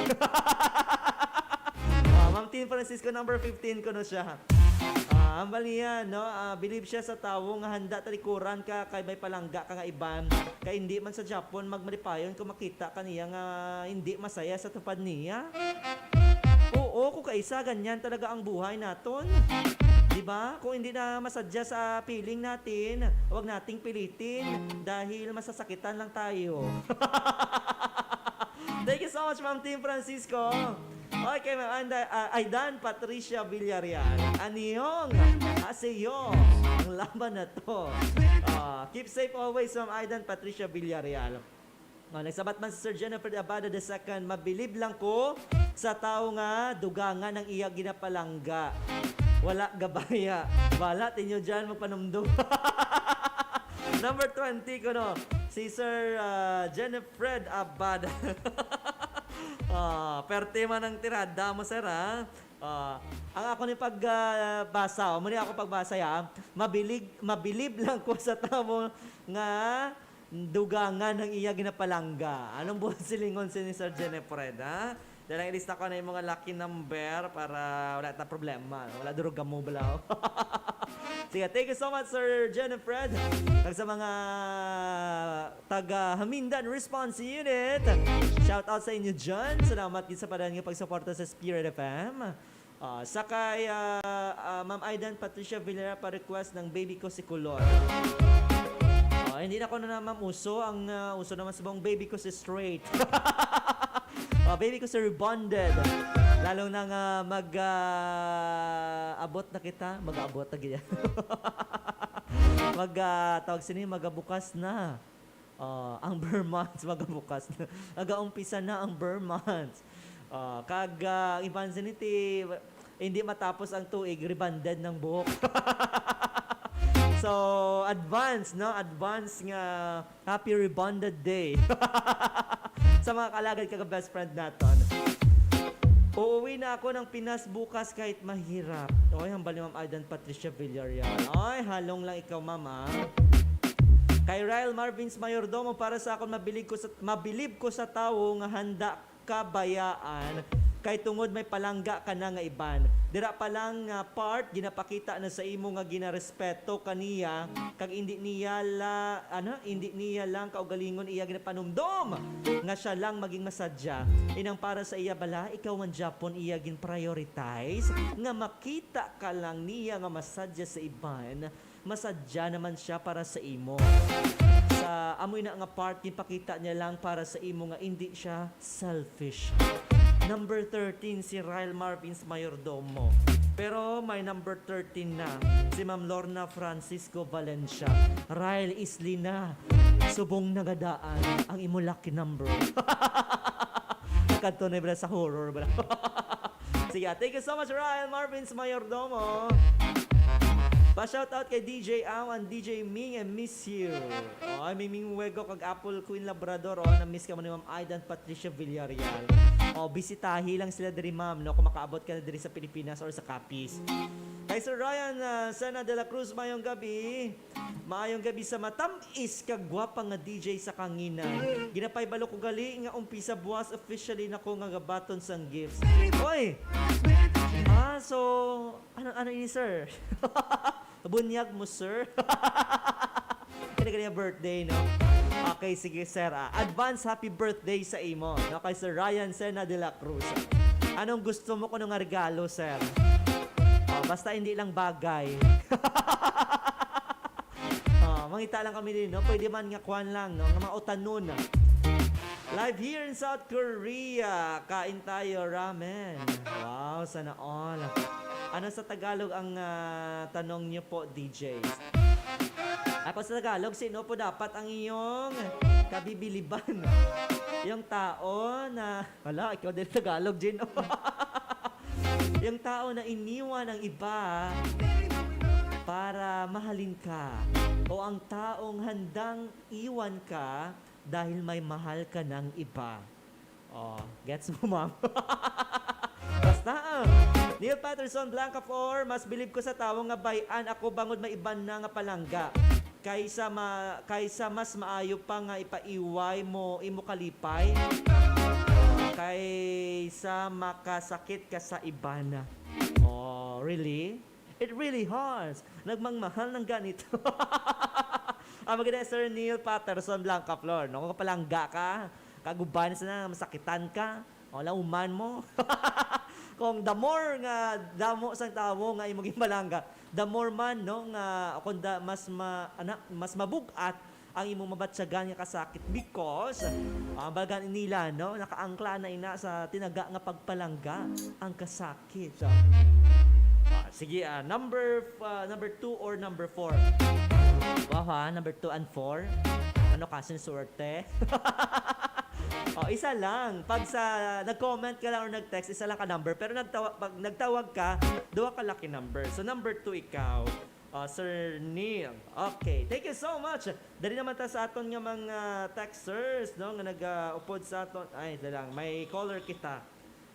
Ah, Ma'am Tin Francisco, number fifteen ko no siya. Ah, ang bali yan, no? Ah, bilib siya sa tawo nga handa talikuran ka kay may palangga ka nga iban. Kay hindi man sa Japon magmalipayon kung makita ka niya nga hindi masaya sa tupad niya. Oo, kung kaisa, ganyan talaga ang buhay naton. Di ba? Kung hindi na masadya sa feeling natin, huwag nating pilitin dahil masasakitan lang tayo. Thank you so much, Ma'am Team Francisco. Okay, Ma'am Anda-, ah, Aidan Patricia Villarreal. Annyeong haseyo. Ang laban na to. Ah, keep safe always, Ma'am Aidan Patricia Villarreal. Oh, nagsabat man si Sir Jennifer Abada the second, "Mabilib lang ko sa tawo nga dugangan ang iya ginapalangga. Wala gabaya. Bala tinyo dyan magpanumdum." Number twenty ko, no? Si Sir, ah, Jennifer Abada. Ah, perte man ang tirada mo, sir, ha? Ah, ang ako ni pagbasa, amo ni ako pagbasa, ya. Mabilib, mabilib lang ko sa tawo nga dugangan ang iya ginapalangga. Anong buot silingon si ni Sir Jennifer, ha? Dahil ang ilista ko na yung mga lucky number para wala ta problema. Wala durog kamo balaw. Sige, thank you so much, Sir Jennifer. Kag sa mga taga Hamindan Response Unit, shout out sa inyo dyan. Salamat gid sa padayon nga pagsuporta sa Spirit F M. Ah, sa kay, ah, ah, Ma'am Aidan Patricia Villarreal pa request ng Baby Ko si Kulot. Ah, hindi na ko na, Ma'am, uso. Ang, ah, uso naman sa buong Baby Ko si Straight. Ah, Baby Ko si Rebonded. Lalo na nga mag, ah, abot na kita. Mag-abot na gid. Mag, ah, tawag sini, magabukas na. Ah, ang ber months magabukas na. Nagaumpisa na ang ber months. Ah, kag, ah, ang iban sini ti, hindi matapos ang tuig, rebonded ng buhok. So, advance, no? Advance nga happy rebonded day sa mga kalagad kag best friend naton. Uuwi na ako ng Pinas bukas kahit mahirap. Oy, hambal ni Ma'am Aidan Patricia Villarreal. Oy, halong lang ikaw, Ma'am, ah. Kay Ryle Marvins Mayordomo, para sa akon, mabilib ko sa, mabilib ko sa tawo nga handa kabayaan, kay tungod may palangga ka na nga iban. Dira pa lang nga part, ginapakita na sa imo nga ginarespeto ka niya, kag indi niya la, ano, indi niya lang kaugalingon iya ginapanumdom nga siya lang maging masadya. Inang para sa iya bala, ikaw man gyapon iya gin-prioritize, nga makita ka lang niya nga masadya sa iban, masadya naman siya para sa imo. Sa amoy na nga part, ginpakita niya lang para sa imo nga indi siya selfish. Number thirteen, si Ryle Marvins Mayordomo. Pero may number thirteen na, si Ma'am Lorna Francisco Valencia. Ryle, isli na. Subong nagadaan ang imo lucky number. Kadto na bala sa horror bala. Sige, ah, thank you so much, Ryle Marvins Mayordomo. Pa-shoutout kay D J Aw and D J Ming, I miss you. Oh, ay, Ming Ming Wego kag Apple Queen Labrador, oh, na-miss ka mo ni Ma'am Aidan Patricia Villarreal. Oh, bisitahi lang sila diri, ma'am, no, kung makaabot ka na diri sa Pilipinas or sa Capiz. Kay Sir Ryan, ah, Sena de la Cruz, mayong gabi. Maayong gabi sa matam-is kag gwapa nga D J sa kanginan. Ginapahibalo ko gali nga umpisa buwas officially na ko nga gabaton sang gifts. Oy! Ah, so, ano, ano ini, sir? Bunyag mo, sir? Kaya kanya birthday, no? Okay, sige, sir. Ah, advance happy birthday sa imo, no? Kay Sir Ryan Sena de la Cruz. Anong gusto mo kuno nga regalo, sir? Oh, basta hindi lang bagay. Ah, mangita lang kami din, no? Pwede man nga kwan lang, no? Nga mga utanon. Live here in South Korea, kain tayo ramen. Wow, sana all. Ano sa Tagalog ang, ah, tanong niyo po, D J? Ako sa Tagalog, sino po dapat ang iyong kabibiliban? Yung tao na, wala, ikaw din Tagalog, Jin. Yung tao na iniwan ang iba para mahalin ka, o ang taong handang iwan ka dahil may mahal ka ng iba. Oh, gets mo, ma'am? Basta, ah. Neil Patterson Blanca four, mas bilib ko sa tawo nga bay-an ako bangod may iban na nga palangga. Kaysa ma-, kaysa mas maayo pa nga ipaiway mo imo kalipay, kaysa makasakit ka sa iban. Oh, really? It really hurts. Nagmangmahal ng ganito. Ah, maganda, Sir Neil Patterson Blanca Flor, no? Kung kapalangga ka, kaguban sa na, masakitan ka, o lauman mo. Kung the more nga damo sang tawo nga imo ginpalangga, the more man, no, nga kung da, mas ma-, ana, mas mabug-at ang imo mabatyagan nga kasakit because, ah, bagan nila, no, nakaangkla na ina sa tinaga nga pagpalangga ang kasakit. Ah, sige, ah, number f-, ah, number two or number four? Wow, ha? Number two and four? Ano kasi swerte? Oh, isa lang. Pag sa nag-comment ka lang or nag-text, isa lang ka number. Pero nagtawa-, pag nagtawag ka, duha ka lucky number. So, number two ikaw, ah, Sir Neil. Okay, thank you so much. Dali naman ta sa aton nga mga texters, no, nga nag-, ah, upod sa aton. Ay, dali lang, may caller kita.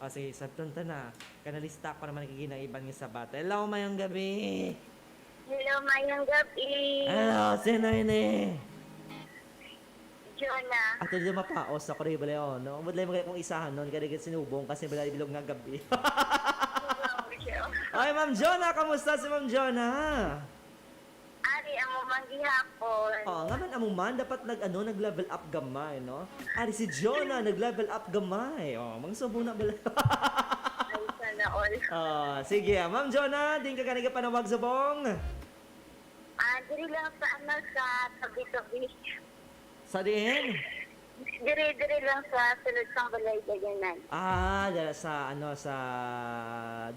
O, sige, sabton ta na. Kanalista ko naman ang ginaiban nga sabat. Hello, mayong gabi. Hello, mayong gabi. Hello, sino ini? Jonah. Ato dito mapaos ako rin, bala, oh, no? Budlay mo kung isahan nun, kaya sinubong kasi bala bilog nga gabi. Hello, Joe. Ay, Ma'am Jonah, kamusta si Ma'am Jonah? Ari, amo man gihapon. Oh, nga man amo man, dapat nag-, ano, nag-level up gamay, no? Ari si Jonah, nag-level up gamay. Oh, mang subong na bala. Ay, sana all. Oh, sige, ah, Ma'am Jonah, din ka gani ka panawag subong? Ah, diri lang sa, ano, sa tabi-tabi. Sa diin? Dire-dire lang sa sulod sang balay, Dayanan. Ah, dala sa, ano, sa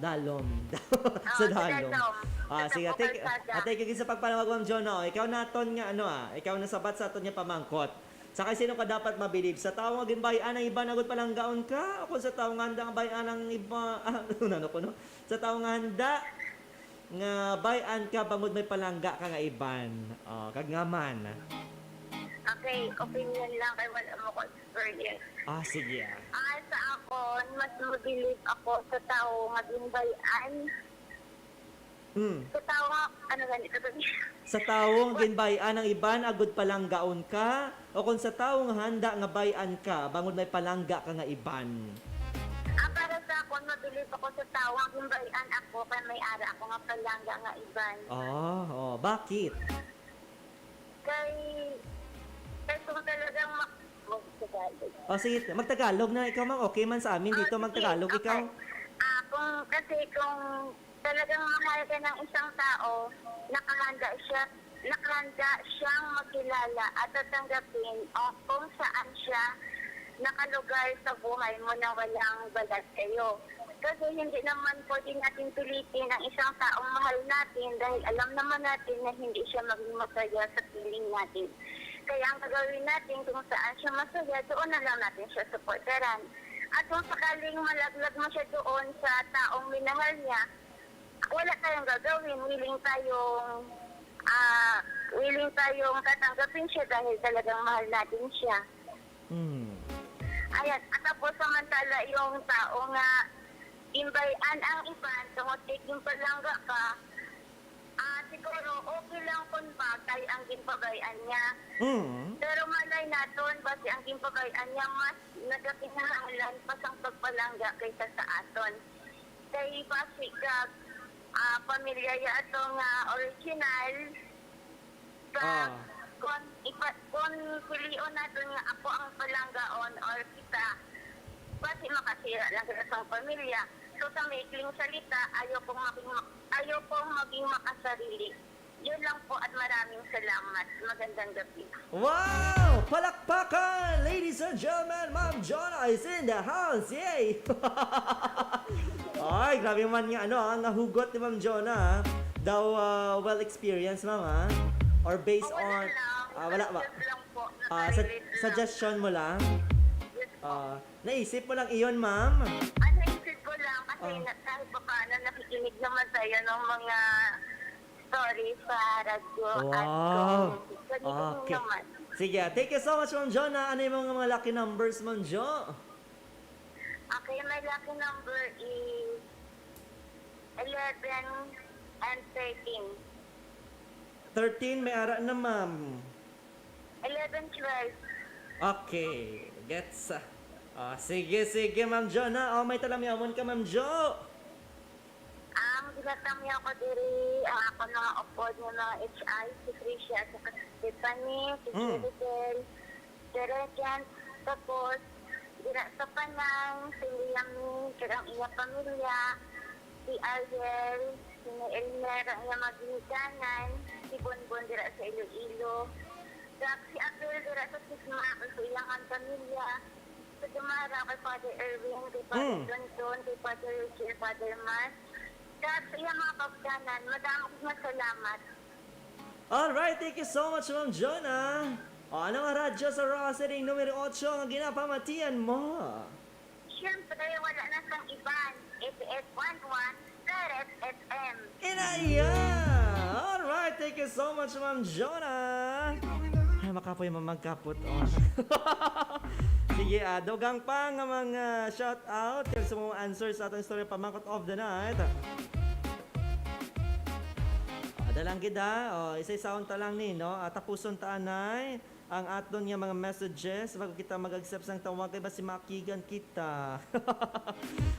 Dalom. Sa Oo, sa Dalom. Dalom. Ah, Sa sige, Tapo thank, Calzada. Ah, thank you sa pagpanawag, Ma'am Jonah. Oh, ikaw naton nga, ano, ah, ikaw na sabat sa aton nga pamangkot. Sa kay sino ka dapat mabilib? Sa tawo nga ginbayan ang iba nagod palanggaon ka? O kung sa tawo nga handa nga bayan ang iba? Ah, ano, ano ko, no? Sa tawo nga handa nga bay-an ka bangod may palangga ka nga iban. Oh, kag nga man. Okay, opinion lang kay wala mo ko experience. Ah, sige, ah. Ah, sa akon, Mas mabilib ako sa tawo nga ginbay-an. Mm. Sa tawo nga, ano gani ito? Sa tawo nga ginbay-an ang iban, agud palanggaon ka, o kung sa tawo nga handa nga bay-an ka, bangod may palangga ka nga iban? Ah, para sa akon, mabilib ako sa tawo nga ginbay-an ako, kay may ara ako nga palangga nga iban. Oh, oh, bakit? Kay, kay kung talagang ma- Tagalog. O sige, magtagalog na ikaw, ma'am. Okay man sa amin dito, Ah, sige. magtagalog ikaw. Okay. Ah, kung, kasi kung talagang mahal ka ng isang tao, nakahanda siya, nakahanda siyang magkilala at tatanggapin o kung saan siya nakalugar sa buhay mo na walang balat sa'yo. Kasi hindi naman pwede natin pilitin ang isang taong mahal natin dahil alam naman natin na hindi siya maging masaya sa piling natin. Kaya ang gagawin natin, kung saan siya masaya, doon na lang natin siya suportaran. At kung sakaling malaglag mo siya doon sa taong minahal niya, wala tayong gagawin. Willing tayong, ah, willing tayong tatanggapin siya dahil talagang mahal natin siya. Mm. Ayan, at tapos samantala yung tao nga ginbay-an ang iban, tungod kay ginpalangga ka, ah, siguro okay lang kung bagay ang ginpabay-an niya. Mm. Pero malay naton, basi ang ginpabay-an niya mas nagakinahanglan pa sang pagpalangga kaysa sa aton. Kay basi kag, ah, pamilya ya ato nga original, sa Ah. kung, ipa, kung pilion naton nga ako ang palanggaon or kita, basi makasira lang kita sa pamilya. So, sa maikling salita, ayaw kong maging ma-, ayaw kong maging makasarili. Yun lang po at maraming salamat. Magandang gabi. Wow! Palakpakan! Ladies and gentlemen, Ma'am Jonah is in the house! Yay! Ay, grabe man nga, ano, ah, nga hugot ni Ma'am Jonah, ah. Daw, ah, well experienced, ma'am, ah? Or based Oh, wala on... lang. Ah, wala ba? Just lang po. Ah, sa, Nakarelate lang. Suggestion mo lang? Yes po. Ah, naisip mo lang iyon, ma'am? Ano, isip ko lang kasi Ah. na, kahit pa paano nakikinig naman tayo ng mga story sa radyo at Wow. comment. Pwede ko Okay. naman. Sige, ah, thank you so much, Ma'am Jonah. Ano yung mga, mga lucky numbers, Ma'am Jo? Okay, my lucky number is eleven and thirteen. Thirteen, may ara na, ma'am. Eleven, twelve. Okay, gets. Ah, sige, sige, Ma'am Jo, na. Oh, may talamyawon ka, Ma'am Jo. Ang ginatamyaw ko diri, ang ako mga upod nga mga H I, si Tricia at saka si Stephanie, si Mm. Jeritel, si Regent, tapos dira sa Panay, si Liam, kag ang iya pamilya, si Ariel, si Elmer, ang iya mga ginikanan, si Bonbon dira sa Iloilo, kag si Abel dira sa Sigma, kag sa iyang pamilya, sa Dumara, kay Father Erwin, kay Father Mm. Tonton, kay Father Richie, Father Mas, kag sa iyang mga kabtanan, madamo nga salamat. Alright, thank you so much, Ma'am Jonah. O, ano nga radyo sa Roxas City numero otso nga ginapamatian mo? Siyempre, wala na sang iban, eighty-eight point one, Plaret F M. Inaya! Alright, thank you so much, Ma'am Jonah. Ay, makapoy, mamagkapot. Oh. Sige, ah, dugang pa nga mga shout out kag sa mga answers sa atong istorya pamangkot of the night. Ah, dalang gid, ah. Oh, isa-isahon ta lang ni, no? Ah, tapuson ta anay ang aton nga mga messages bago kita mag-accept sang tawag kay basi makigan kita.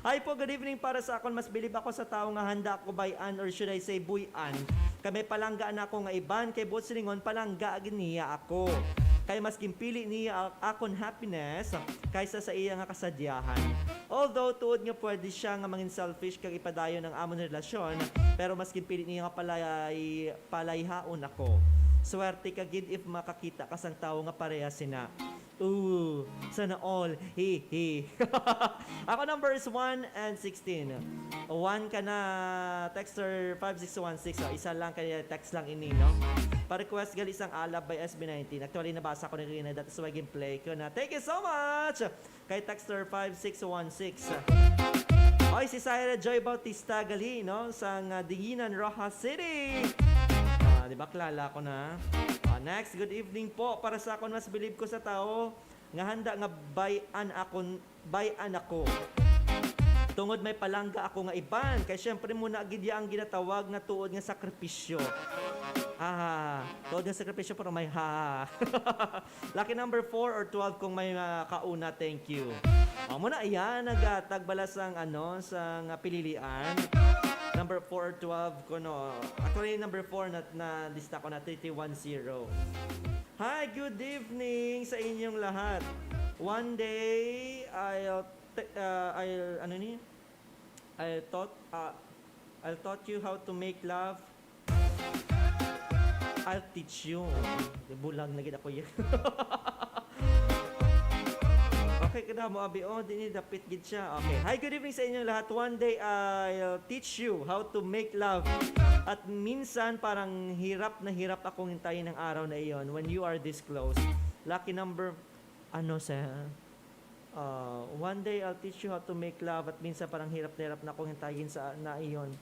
Hi po, good evening. Para sa akon, mas bilib ako sa tawo nga handa ako bay-an, or should I say buy-an. Kay may palangga na ako nga iban, kay buot silingon palangga gid niya ako. Kay mas ginpili niya ang akon happiness kaysa sa iya nga kasadyahan. Although tuod nga pwede siya nga mangin selfish kag ipadayon ang amon relasyon, pero mas ginpili niya nga palay palayhaon ako. Swerte ka gid if makakita ka sang tawo nga parehas sina. Ooh, sana all. Hi, hi. Ako number is one and sixteen. One ka na, texter five six one six. Oh, isa lang kaya text lang ini, no? Pa-request gali sang Alab by S B nineteen. Actually, nabasa ko na kanina, that is why gin-play ko na. Thank you so much! Kay texter five six one six. Oy, si Syra Joy Bautista gali, no? Sang, ah, Dinginan, Roxas City. Ah, di ba, klala ko na. Ah, next, good evening po. Para sa akon, mas bilib ko sa tawo nga handa nga bay-an akon, bay-an ako. Tungod may palangga ako nga iban, kay siyempre muna gid ya ang ginatawag nga tuod nga sakripisyo. Ah, tuod nga sakripisyo, pero may ha. Lucky number four or twelve kung may, ah, kauna, thank you. O, muna, ayan, nagtagbala sang, ano, sang, ah, pililian. Number four or twelve, kuno. Actually, number four na, na lista ko na, three three one zero. Hi, good evening sa inyong lahat. One day, I'll, te- uh, I'll, ano ni? I'll taught, uh, I'll taught you how to make love. I'll teach you. Bulag na gid ako yan. Okay, kada mo, abi, oh, di ni dapit gid siya. Okay. Hi, good evening sa inyong lahat. One day, I'll teach you how to make love. At minsan, parang hirap na hirap akong hintayin ang araw na iyon when you are this close. Lucky number, ano, sir? Uh, one day, I'll teach you how to make love. At minsan, parang hirap na hirap na akong hintayin sa na iyon.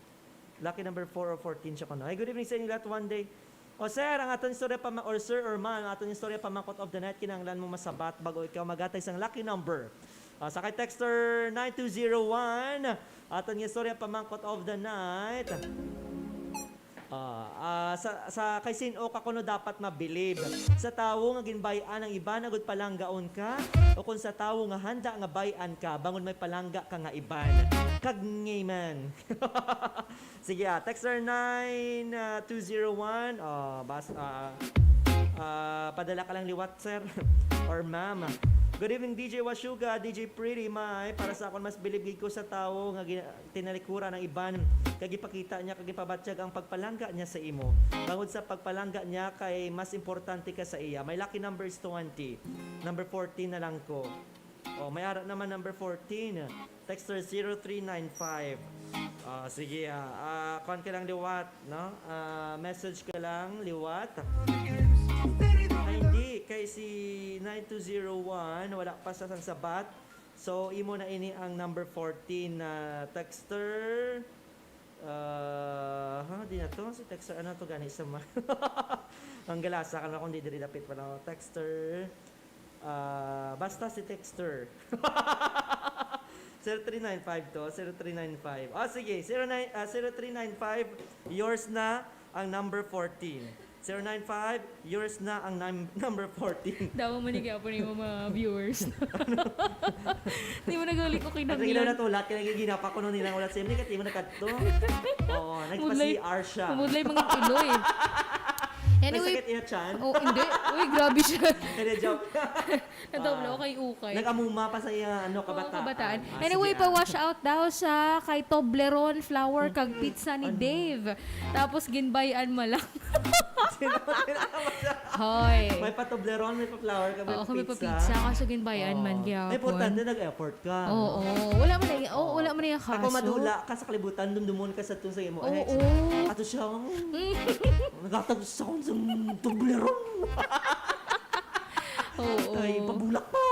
Lucky number four or fourteen siya kuno. Hey, good evening sa inyo lahat. One day, o sir, ang aton istorya pa ma- or sir or ma'am, ang aton istorya pamangkot of the night, kinahanglan mo masabat bago ikaw magatay sang lucky number. Ah, sa kay texter nine two zero one, aton nga istorya pamangkot of the night. Ah, ah, sa, sa kay sin-o ka kuno dapat mabilib? Sa tawo nga ginbay-an ang iban agud palanggaon ka, o kon sa tawo nga handa nga bay-an ka bangod may palangga ka nga iban? Kag ngaman. Sige, ah, texter nine two zero one. Oh, bas, ah, ah, padala ka lang liwat, sir or ma'am. Good evening, D J Washuga, D J Pretty. May, para sa akon, mas bilib gid ko sa tawo nga gina- tinalikuran ang iban, kag ipakita niya kag ipabatyag ang pagpalangga niya sa imo. Bangod sa pagpalangga niya kay mas importante ka sa iya. My lucky number is twenty. Number fourteen na lang ko. Oh, may ara naman number fourteen. Texter zero three nine five. Ah, sige, ah, ah, kuwan ka lang liwat, no? Ah, message ka lang liwat. Ay, hindi. Kay si nine two zero one, wala pa sa sang sabat. So, imo na ini ang number fourteen na texter. Ah, ha, di na to. Si texter, ano to gani sa ma-, ang galasa ka na kung di diri dapit pa lang. Texter. Ah, basta si texter. Zero three nine five to, zero three nine five. Ah, sige, zero nine, ah, zero three nine five, yours na ang number fourteen. Zero nine five, yours na ang num-, number fourteen. Damo man ni gyapon yung mga viewers. Di mo nagauli ko kay Ang ilaw Damian. Natulat, kaya ginapa ko nung nilang ulat sa imni, kaya di mo nakadto. Oo, Mudlay, nagpa-C R siya. Mudlay mga Pinoy. May Anyway, sakit iya chan? Oh, hindi. Uy, grabe siya. Hindi, joke. Natawag Ah, ako kay Ukay. Nag-amuma pa sa iya, ano, Oo, kabataan. Kabataan. Ah, Anyway, sige, ah. Pa-wash out daw sa kay Toblerone, flower, kag pizza ni Ano? Dave. Tapos, ginbayan mo lang. Sino, sino naman siya? Hoy. May pa-Toblerone, may pa-flower, kag may Oo, kami pizza. Pizza, kaso ginbayan man Oo. Gyapon. Importante, nag-effort ka, Oo, no? Wala man na, oh, Oo. Wala man na yung Ako kaso. Madula ka sa kalibutan, dumdumon ka sa tong sa imo Oo. Ex. Ato siya, Mm. Naghatag sa akong sa Toblerone. Oo. Ay, pabulak pa.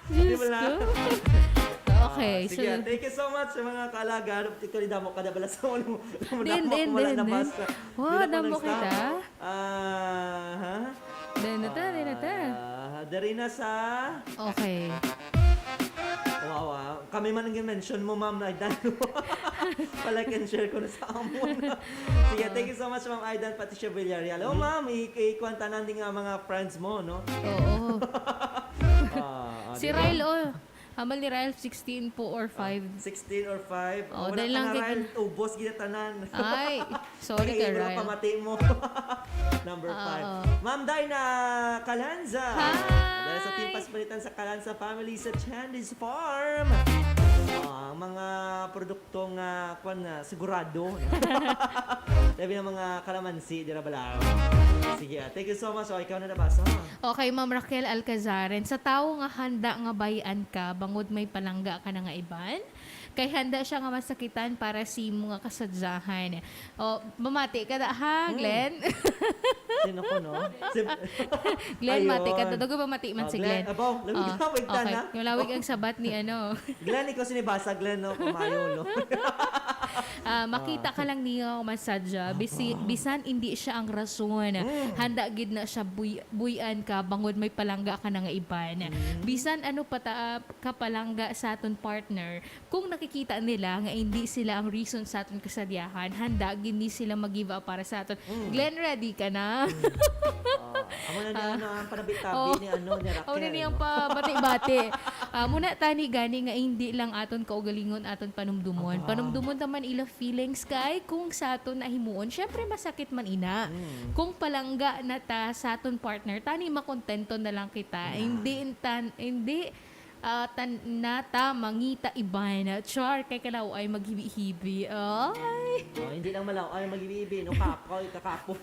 Diyos Di ba lang? Ko. Okay, Ah, sige, so thank you so much sa mga kaalaga. Ikaw, di damo ka na bala sa ulo. Din, din, din, din. Wow, damo kita. Ah, ha? Din na ta, din na ta. Ah, diri na sa Okay. Wow, ah. Kami man ang mention mo, ma'am, na dano. Pa-like and share ko na sa amon. Sige, thank you so much, Ma'am Aidan Patricia Villarreal. Oh, ma'am, i- ikuan tanan din nga mga friends mo, no? Oo. Ah, ah, Si di ba? Ryle, oh. Amal ni Ryle, sixteen po or five. Sixteen or five. Oh, Wala dahil ka lang na, kay Ryle. Ubos gina tanan. Ay, sorry ka, Ryle. Pamati mo. Number five. Oo. Ma'am Dinah Calanza. Hi! Dahil sa Team Paspalitan sa Calanza family sa Chandy's Farm. Ah, ang mga produkto nga, kwan na, sigurado. Labi ng mga kalamansi, di na bala. Sige, ah, thank you so much. O, ikaw na nabasa. Okay, Ma'am Raquel Alcazaren. Sa tawo nga handa nga bayan ka, bangod may palangga ka na nga iban, kay handa siya nga masakitan para sa imo nga kasadyahan. O, mamati ka da, ha, Hmm. Glenn? Sino ko, no? Si Glenn, Ayun. Mati ka da. Dago mamati man Oh, si Glenn, Glenn. Abaw, lawig, Oh, lawig na okay. Na. Malawig ang sabat ni ano. Glenn, ikaw sinibasa, Glenn, no? Kumayo, no? Ah, makita ka lang niya o masadya, bisi-, bisan hindi siya ang rason. Handa gid na siya buy-, buy-an ka bangod may palangga ka na nga iban. Bisan ano pa ta, ka palangga sa aton partner, kung nakikita nila nga hindi sila ang reason sa aton kasadyahan, handa gid ni sila mag-give up para sa aton. Glenn, ready ka na? Ah, amo na ni ano, ang panabi-tabi ni ano, ni Raquel. Amo na niyang pabati-bati. Ah, muna tani gani nga hindi lang aton kaugalingon aton panumdumon. Panumdumon naman ila feelings kay kung sa aton nahimuon, syempre masakit man ina. Kung palangga na ta sa aton partner, tani makontento na lang kita. Hindi tan-, hindi ah, tan-, na ta mangita iban. Char, kay kalaw ay maghibi-hibi. Ay. Oh, hindi lang malaw ay maghibi-hibi, no? Kapoy, kakapoy.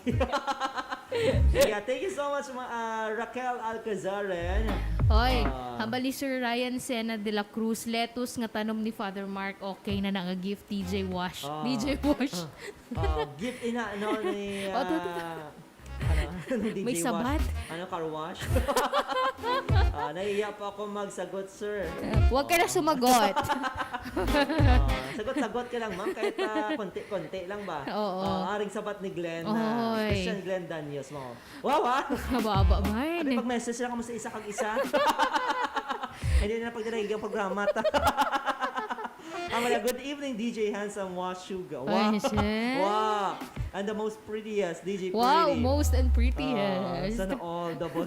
Yeah, thank you so much, ma-, ah, Raquel Alcazaren. Hoy, ah, hambal ni Sir Ryan Sena de la Cruz, lettuce nga tanom ni Father Mark, okay na na nga gift, T J Wash. Ah. T J Wash. Ah, gift ina, no, ni, oh, to, to, to. Ah, ano, ano, D J May wash. Sabat. Ano, car wash? Ah, nahiya pa ako magsagot, sir. Eh, huwag ka na sumagot. Ah, sagot-sagot ka lang, ma'am, kahit, ah, konti-konti lang ba? Oo. Ah, aring sabat ni Glenn, ah, Oy. Christian Glenn Daniels mo. Wow, ah! Kababa man. Abi, pag-message lang kamo sa isa kag isa. Hindi na pagdala yung programa ta. Ah, wala. Good evening, D J Handsome Washuga. Wow. Ay, sir. Wow. And the most prettiest, D J Wow, Pretty. Most and prettiest. Ah, sana all double.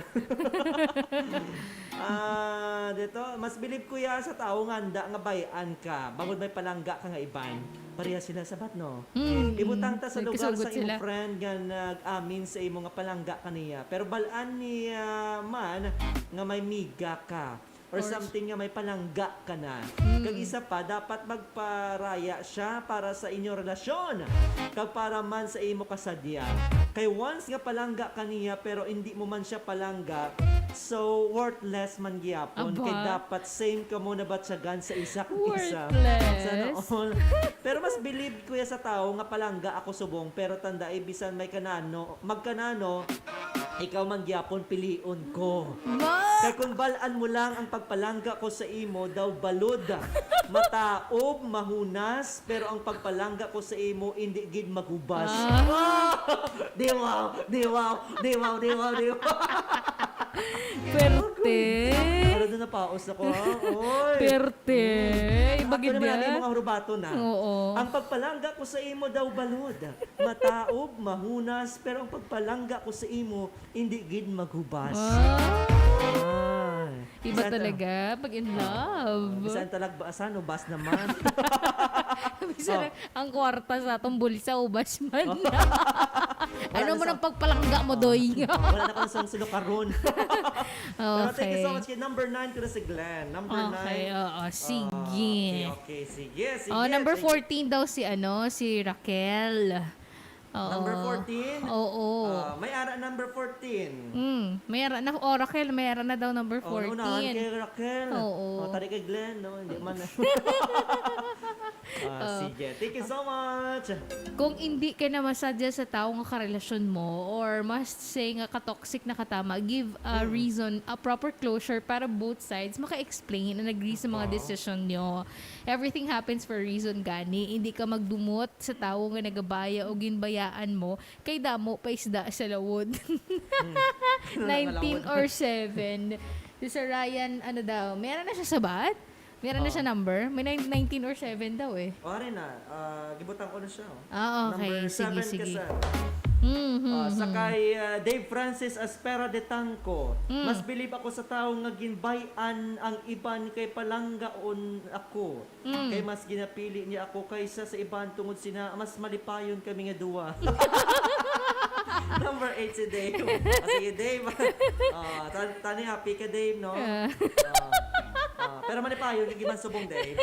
Ah, dito, mas bilib ko ya sa tawo nga handa nga bay-an ka, bangod may palangga ka nga iban. Pareha sila sabat, no? Mm. Ibutang ta sa lugar sa imo friend nga nag-amin sa imo nga palangga ka niya. Pero bal-an niya man nga may miga ka. Or something nga may palangga ka na. Mm. Kag isa pa, dapat magparaya siya para sa inyo relasyon, kag para man sa imo kasadya. Kay once nga palangga ka niya, pero indi mo man siya palangga, so worthless man gihapon. Kay dapat same kamo nabatyagan sa isa kag isa. Worthless. Sana all. Pero mas bilib ko ya sa tawo nga palangga ako subong, pero tandai, bisan may kanano, magkanano, ikaw man gyapon pilion ko. Ma- Kay kung bal-an mo lang ang pagpalangga ko sa imo daw balod, mataob, mahunas, pero ang pagpalangga ko sa imo indi gid maghubas. Ah. Wow! Di wow, di wow, di wow, di wow, di wow. Perte. Ano na, napaos ako, ha? Oy. Perte. Mm. Iba gid naman ang mga hurubaton, ha? Oo. Ang pagpalangga ko sa imo daw balod, mataob, mahunas, pero ang pagpalangga ko sa imo, hindi gid maghubas. Ah. Ay. Iba talaga pag in love. Bisan talagbasan, hubas naman. Bisan ang, ang kwarta sa atong bulsa, hubas man. Ano mo nang pagpalangga mo, Doy? Oh, wala na ko sa sulo karon. Pero thank you so much. Kay number nine ko na si Glenn. Number nine. Okay, oo. Sige. Ah, okay, okay. Sige, sige. Oh, number fourteen daw si, ano, si Raquel. Oo. Number fourteen? Oo. Ah, may ara number fourteen. Mm, may ara na, oh, Raquel, may ara na daw number fourteen. Oh, naunahan kay Raquel. Oo. Oh, tari kay Glenn, no? Hindi man. Ah, sige. Thank you so much. Kung hindi ka na masadya sa tawo nga karelasyon mo, or must say nga ka-toxic na katama, give a reason, a proper closure para both sides maka-explain and agree sa mga desisyon nyo. Everything happens for a reason, gani. Hindi ka magdumot sa tawo nga nagabaya o ginbayaan mo, kay damo pa isda sa lawod. Nineteen or seven. Si Sir Ryan, ano daw, meron na siya sabat? Meron na siya number? May nine-, nineteen or seven daw eh. O, ari na. Ah, gibutang ko na siya, oh. Ah, okay. Number seven ka, sir. Mhm. Ah, sa kay, ah, Dave Francis Aspera de Tanco, "Mas bilib ako sa tawo nga ginbay-an ang iban kay palanggaon ako. Kay mas ginapili niya ako kaysa sa iban, tungod sina mas malipayon kami nga duwa." Number eight si Dave. Ah, sige, Dave. Ah, tan-, tani happy ka, Dave, no? Ah. Ah, ah, pero malipayon, hindi man subong, Dave.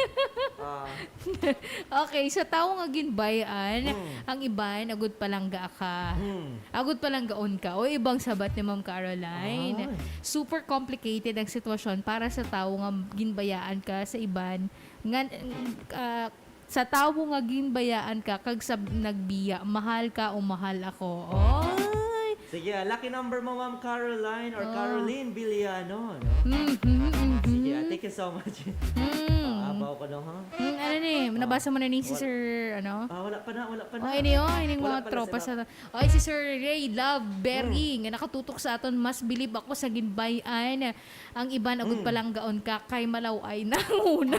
Ah. Okay, sa tawo nga ginbay-an, ang iban, agud palangga ka. Agud palanggaon ka. O ibang sabat ni Ma'am Caroline. Ay. Super complicated ang sitwasyon para sa tawo nga ginbayaan ka sa iban. Ngan, ah, sa tawo nga ginbayaan ka, kag sa nagbiya, mahal ka o mahal ako. Oy! Sige, ah, lucky number mo, Ma'am Caroline or Caroline Villano, no? Mhm, mhm. Sige, ah, thank you so much. Mm. Ah, Bawa ko, no, ha? Hmm, ano ni? Ah, Nabasa mo na ni si wal- Sir, ano? Ah, wala pa na, wala pa na. Oh, ini, oh, ining Wala mga pa na tropa sila. sa, oh, si Sir Ray Love Berry, Hmm. nga nakatutok sa aton, "Mas bilib ako sa ginbay-an, ang iban agud Hmm. palanggaon ka, kay malaw-ay na ang una."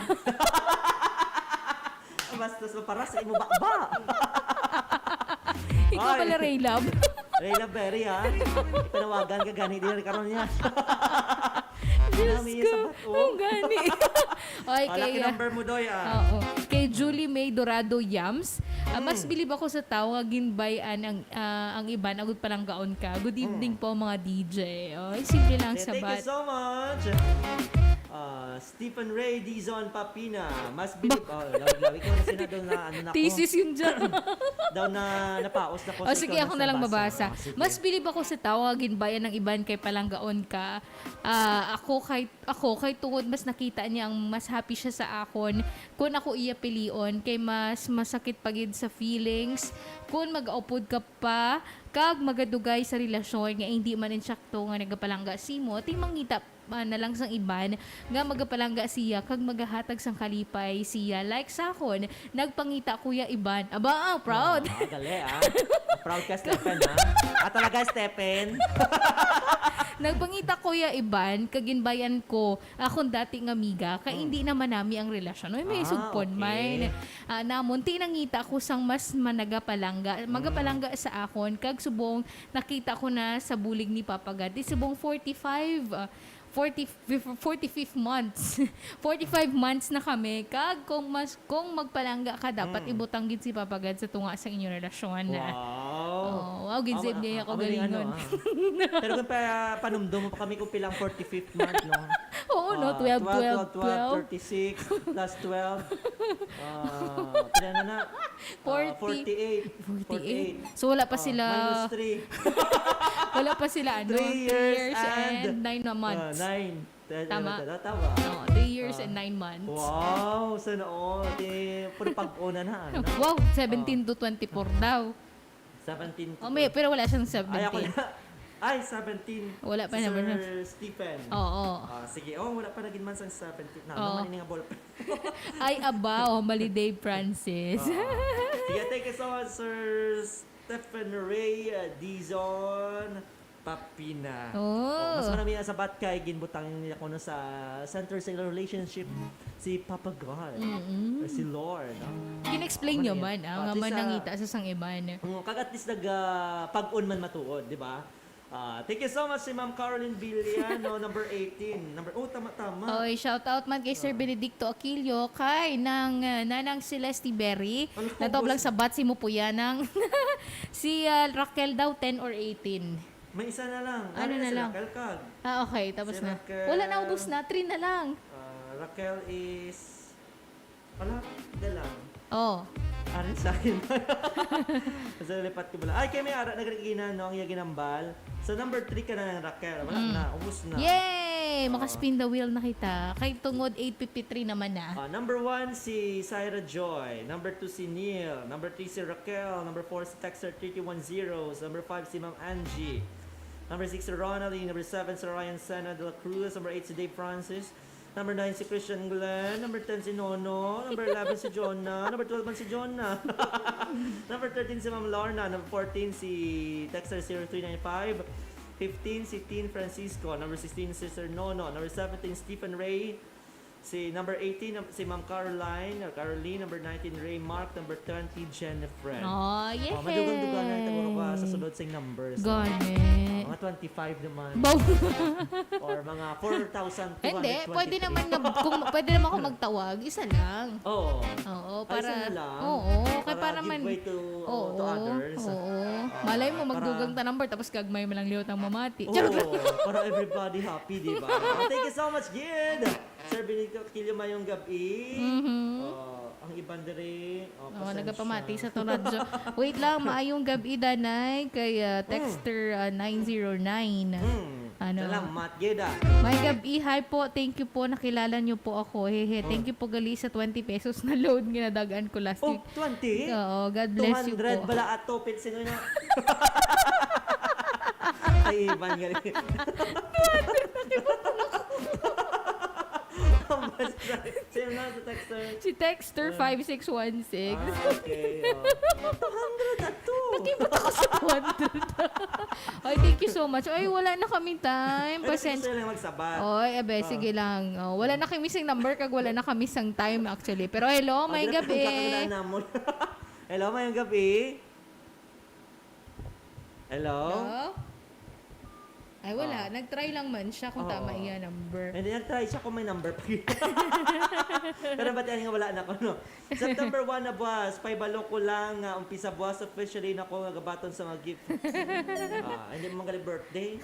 Basta sa para sa imo baba. Ikaw Ay. pala, Ray Love. Ray Love Berry, ha? Panawagan ka gani, di rin karon niya. Diyos Nami ko, sa bato. Ang gani. Oy, Oh, kay, lucky ah, number mo, Doy, ah. Oo. Kay Julie May Dorado Yams, ah, "Mas Mm. bilib ako sa tawo nga ginbay-an ang, ah, ang iban, agud palanggaon ka. Good evening Mm. po, mga D J." Oy, simple lang Thank you sabat. so much. Ah, Stephen Ray Dizon Papina, "Mas bilib," Ba- oh, lawig-lawig ko na sila doon na, ano na ko. Thesis yun dyan. Daw na napaos na ko Oh, sa sige, ikaw ako na na lang sa basa. Mabasa. Oh, sige. "Mas bilib ako sa tawo nga ginbayan ng iban kay palanggaon ka. Ah, ako kay, ako kay tungod mas nakita niya ang mas happy siya sa akon. Kun ako iya pilion, kay mas masakit pa gid sa feelings kun mag-upod ka pa kag magadugay sa relasyon nga hindi man insakto nga nagapalangga simo, ti mangita ah, na lang sang iban nga magapalangga siya kag magahatag sang kalipay siya. Like sa akon, nagpangita kuya iban." Aba, ah, proud. Ah, gali, ah. Proud ka, Stephen, ha? Ah, talaga, Stephen? "Nagpangita kuya iban kag ginbayan ko akon dati nga amiga kay Mm. hindi naman nami ang relasyon." Uy, may Ah, sugpon, okay. May na-, ah, namon, ti nangita ko sang mas managapalangga, Mm. magapalangga sa akon kag subong nakita ko na sa bulig ni Papa God. Ti subong forty-five, ah, forty, forty-fifth months. Forty-five months na kami. Kag kung mas, kung magpalangga ka, dapat Mm. ibutang gid si Papa God sa tunga sa inyong relasyon. Wow. Oh, wow, gid Amo, save niya amo, ako amo ni ano, galingon. Ah. Pero kung pa, panumdum mo pa kami kung pilang forty-fifth month, no? Oo, no? Ah, Twelve, twelve, twelve, twelve, twelve. Thirty-six plus twelve. Ah, pila na na? Ah, Forty. Forty-eight. Forty-eight. Forty-eight. So, wala pa Ah, sila, minus three. wala pa sila, ano, Three three years years and and, nine na months. ah, nine. Tama. Tama, tama, tama. Oh, three years Ah. and nine months. Wow, sana all. Di, puro pag-una na, ano? Wow, seventeen Ah. to twenty-four daw. Seventeen to Oh, may, twenty. Pero wala siyang Ay, ako seventeen. na. Ay, seventeen. Wala pa Si naman Sir na. Stephen. Oo. Ah, sige. Oh, wala pa naging man sang seventeen. Na, Oo. naman ini nga ballpen. Ay, aba, oh, mali day, Francis. Ah. Sige, thank you so much, Sir Stephen Ray, uh, Dizon Papina. Oh. Oh, mas marami nga sabat kay ginbutang niya kuno sa center sa ilang relationship si Papa God, Mm-mm. or si Lord, no? Gin-explain Ano niya yun? man, ah, Ah, nga di sa manangita sa sang iban. Mm, kag at least nag, ah, pag-on man matuod, di ba? Ah, thank you so much si Ma'am Caroline Villano, number eighteen. Number, oh, tama, tama. Oy, shout out man kay Sir Ah. Benedicto Aquilio, kay nang, ah, Nanang Celeste Berry. Ano Natawag lang ubos? Sa bat si Mupuya nang si, ah, Raquel daw, ten or eighteen. May isa na lang. Ano Ano na na si lang? Raquel kag? Ah, okay. Tapos Si na. Raquel. Wala na, ubos na. Three na lang. Ah, Raquel is, wala, dala. Oh. Ano sa akin? Sa lipat ko bala. Ay, kay may ara na gina, no, ang iya ginambal. Sa number three ka na lang, Raquel. Wala Mm. na, ubos na. Yay! Ah. Maka-spin the wheel na kita. Kay tungod eight fifty-three naman na. Ah, number one, si Syra Joy. Number two, si Neil. Number three, si Raquel. Number four, si Texter thirty-one zeros. Number five, si Ma'am Angie. Number six, si Ronaldine. Number seven, si Ryan Sena de la Cruz. Number eight, si Dave Francis. Number nine, si Christian Glenn. Number ten, si Nono. Number eleven, si Jonah. Number twelve man si Jonah. Number thirteen, si Ma'am Lorna. Number fourteen, si Texter zero three nine five. Fifteen, si Teen Francisco. Number sixteen, si Sir Nono. Number seventeen, Stephen Ray. Si number eighteen, si Ma'am Caroline, or Caroline. Number nineteen, Ray Mark. Number twenty, Jennifer. Oh, Oh, madugang-dugang na ito, mga yehey. Sa sunod sing numbers, no? Gani. Ah, mga twenty-five naman. Baw- Or mga four thousand two hundred twenty-three. Hindi, pwede naman na, kung pwede naman ako magtawag, isa lang. Oo. Oo, Ay, para, isa na lang? Oo, kay para para man, give way to, oo, to others. Oo. Ah, malay mo, para magdugang ta number, tapos gagmay man lang liwat ang mamati. Oo, charot lang. Para everybody happy, di ba? Oh, thank you so much, Gid. Sir Benito Quillo, mayong gabi. Mhm. Oh, ang iban diri, oh, Oh, pasensya. Nagapamati sa to radyo. Wait lang, maayong gabi, Danay, kay, ah, Mm. Texter, ah, nine zero nine. Mm. Ano? Salamat, Geda. May gabi, hi po. Thank you po. Nakilala niyo po ako. Hehe. Thank Oh. you po gali sa twenty pesos na load nga nadagan ko last Oh, week. Twenty? Oo, God bless you po. Two hundred bala ato, pit sino na? Ay, iban gali. Two hundred na, di ba? Sino na sa texter? Si Texter Ah. five six one six. Ah, okay. Oh. Two hundred na to. Nakibot ako sa two hundred. Ay, thank you so much. Ay, wala na kami time. Ay, gusto Pasensya. lang magsabat. Oy, abe, Ah. sige lang. Oh, wala na kami sing number kag wala na kami sang time actually. Pero hello, Oh, may di na gabi. pagkakagandaan namon. Hello, may gabi. Hello? Hello? Ay, wala. Ah. Nag-try lang man siya kung Oo. Tama iya number. Hindi, nag-try siya kung may number pa. Pero ba't yan nga wala na ko, no? September one na buwas, paibalo ko lang nga umpisa buwas officially na ko nga gabaton sa mga gift. Ah, hindi mo magaling birthday.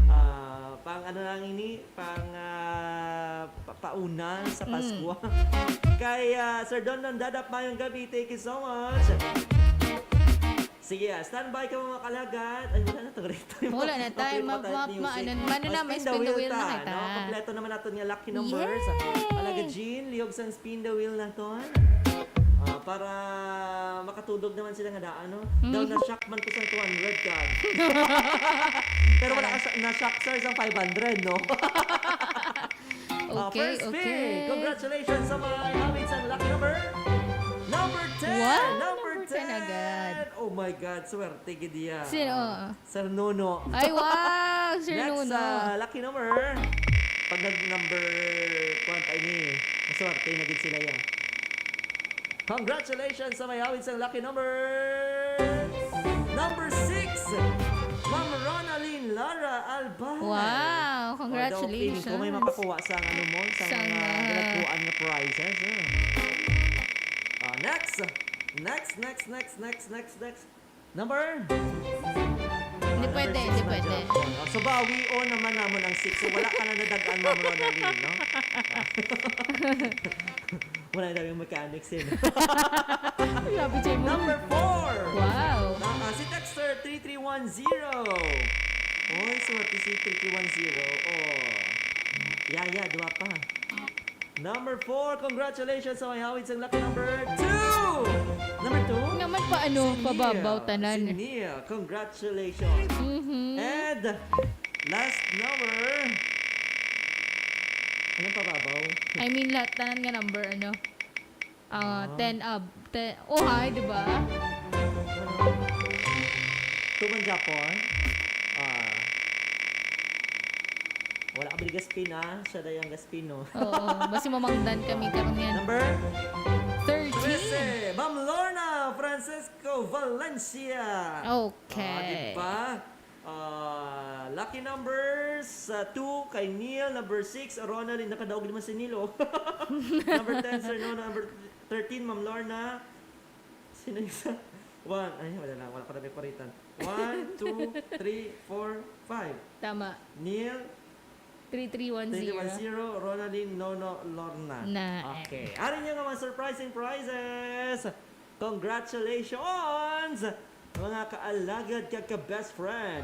Ah, pang ano lang ini, pang ah, pa- pauna sa Mm. Pasko. Kay ah, Sir Don Don Dadap, mayong gabi. Thank you so much. Sige, ah, standby ka mga kalagad. Ay, wala na to, great time. Wala na tayo. Okay, Ma- pa tayo ma- music. ma- ano, ano Ah, na, spin may the spin the wheel wheel na ta, kita. No? Kompleto naman natin yung lucky numbers. Yay! Alaga Jean, lihog sang spin the wheel naton. Ah, para makatulog naman sila nga daan, no? Mm. Daw na-shock man ko sa two hundred ka. Pero wala ka sa- na-shock, sir, sa five hundred, no? Ah, Okay, first pick. okay. Congratulations sa mga hawid sa lucky number. Number ten! Wow, Number number ten agad. Oh my God, swerte gid iya. Sino? Sir Nuno. Ay, wow! Sir Next, Nuno. ah, lucky number. Pag nag-number, kuwan pa ini, maswerte na gid sila yan. Congratulations sa may hawid sang lucky number. Number six, Ma'am Ronaldine Lara Albay. Wow, Although, feeling ko may congratulations. Mapakuha sa ano mo, sa Sa mga mga dalagkuan nga prizes. Ah. Ah, next. Next, next, next, next, next, next. Number? Hindi pwede, hindi pwede. Oh, so, bawion naman namon ang six. So, wala ka na nadagan, Ma'am Ronaldine, no? Ah. Wala na yung mechanics yun. Grabe, Jay mo. Number four. Wow. Ah, ah, si Texter three three one zero. Oy, swerte si three three one zero. Oh. Yaya, duwa pa. Number four, congratulations sa may hawid sang lucky number two! Number two? Nga man paano Si Nia. pababaw tanan. Si Nia, congratulations. Mhm. And last number. Anong pababaw? I mean, lahat tanan nga number, ano? Ah, Ah. ten up. Ten, oh, hi, di ba? Two man Japon. Ah. Wala ka ba gaspin, ah? Siya na yung gaspin, no? Oo, basi mamangdan kami karon yan. Number Thirteen. trese, Ma'am Lorna Francisco Valencia. Okay. Ah, di ba? Ah, lucky numbers, ah, two kay Neil, number six, Ronald, nakadaog naman si Nilo. Number ten, Sir Nono, number thirteen, Ma'am Lorna. Sino yung isa? One, ay, wala lang, wala ko na may paritan. One, two, three, four, five. Tama. Neil, Three three one zero. three three one zero, Ronaldine, Nono, Lorna. Na. Okay. Ari niyo nga mga surprising prizes. Congratulations! Mga kaalagad kag ka-best friend.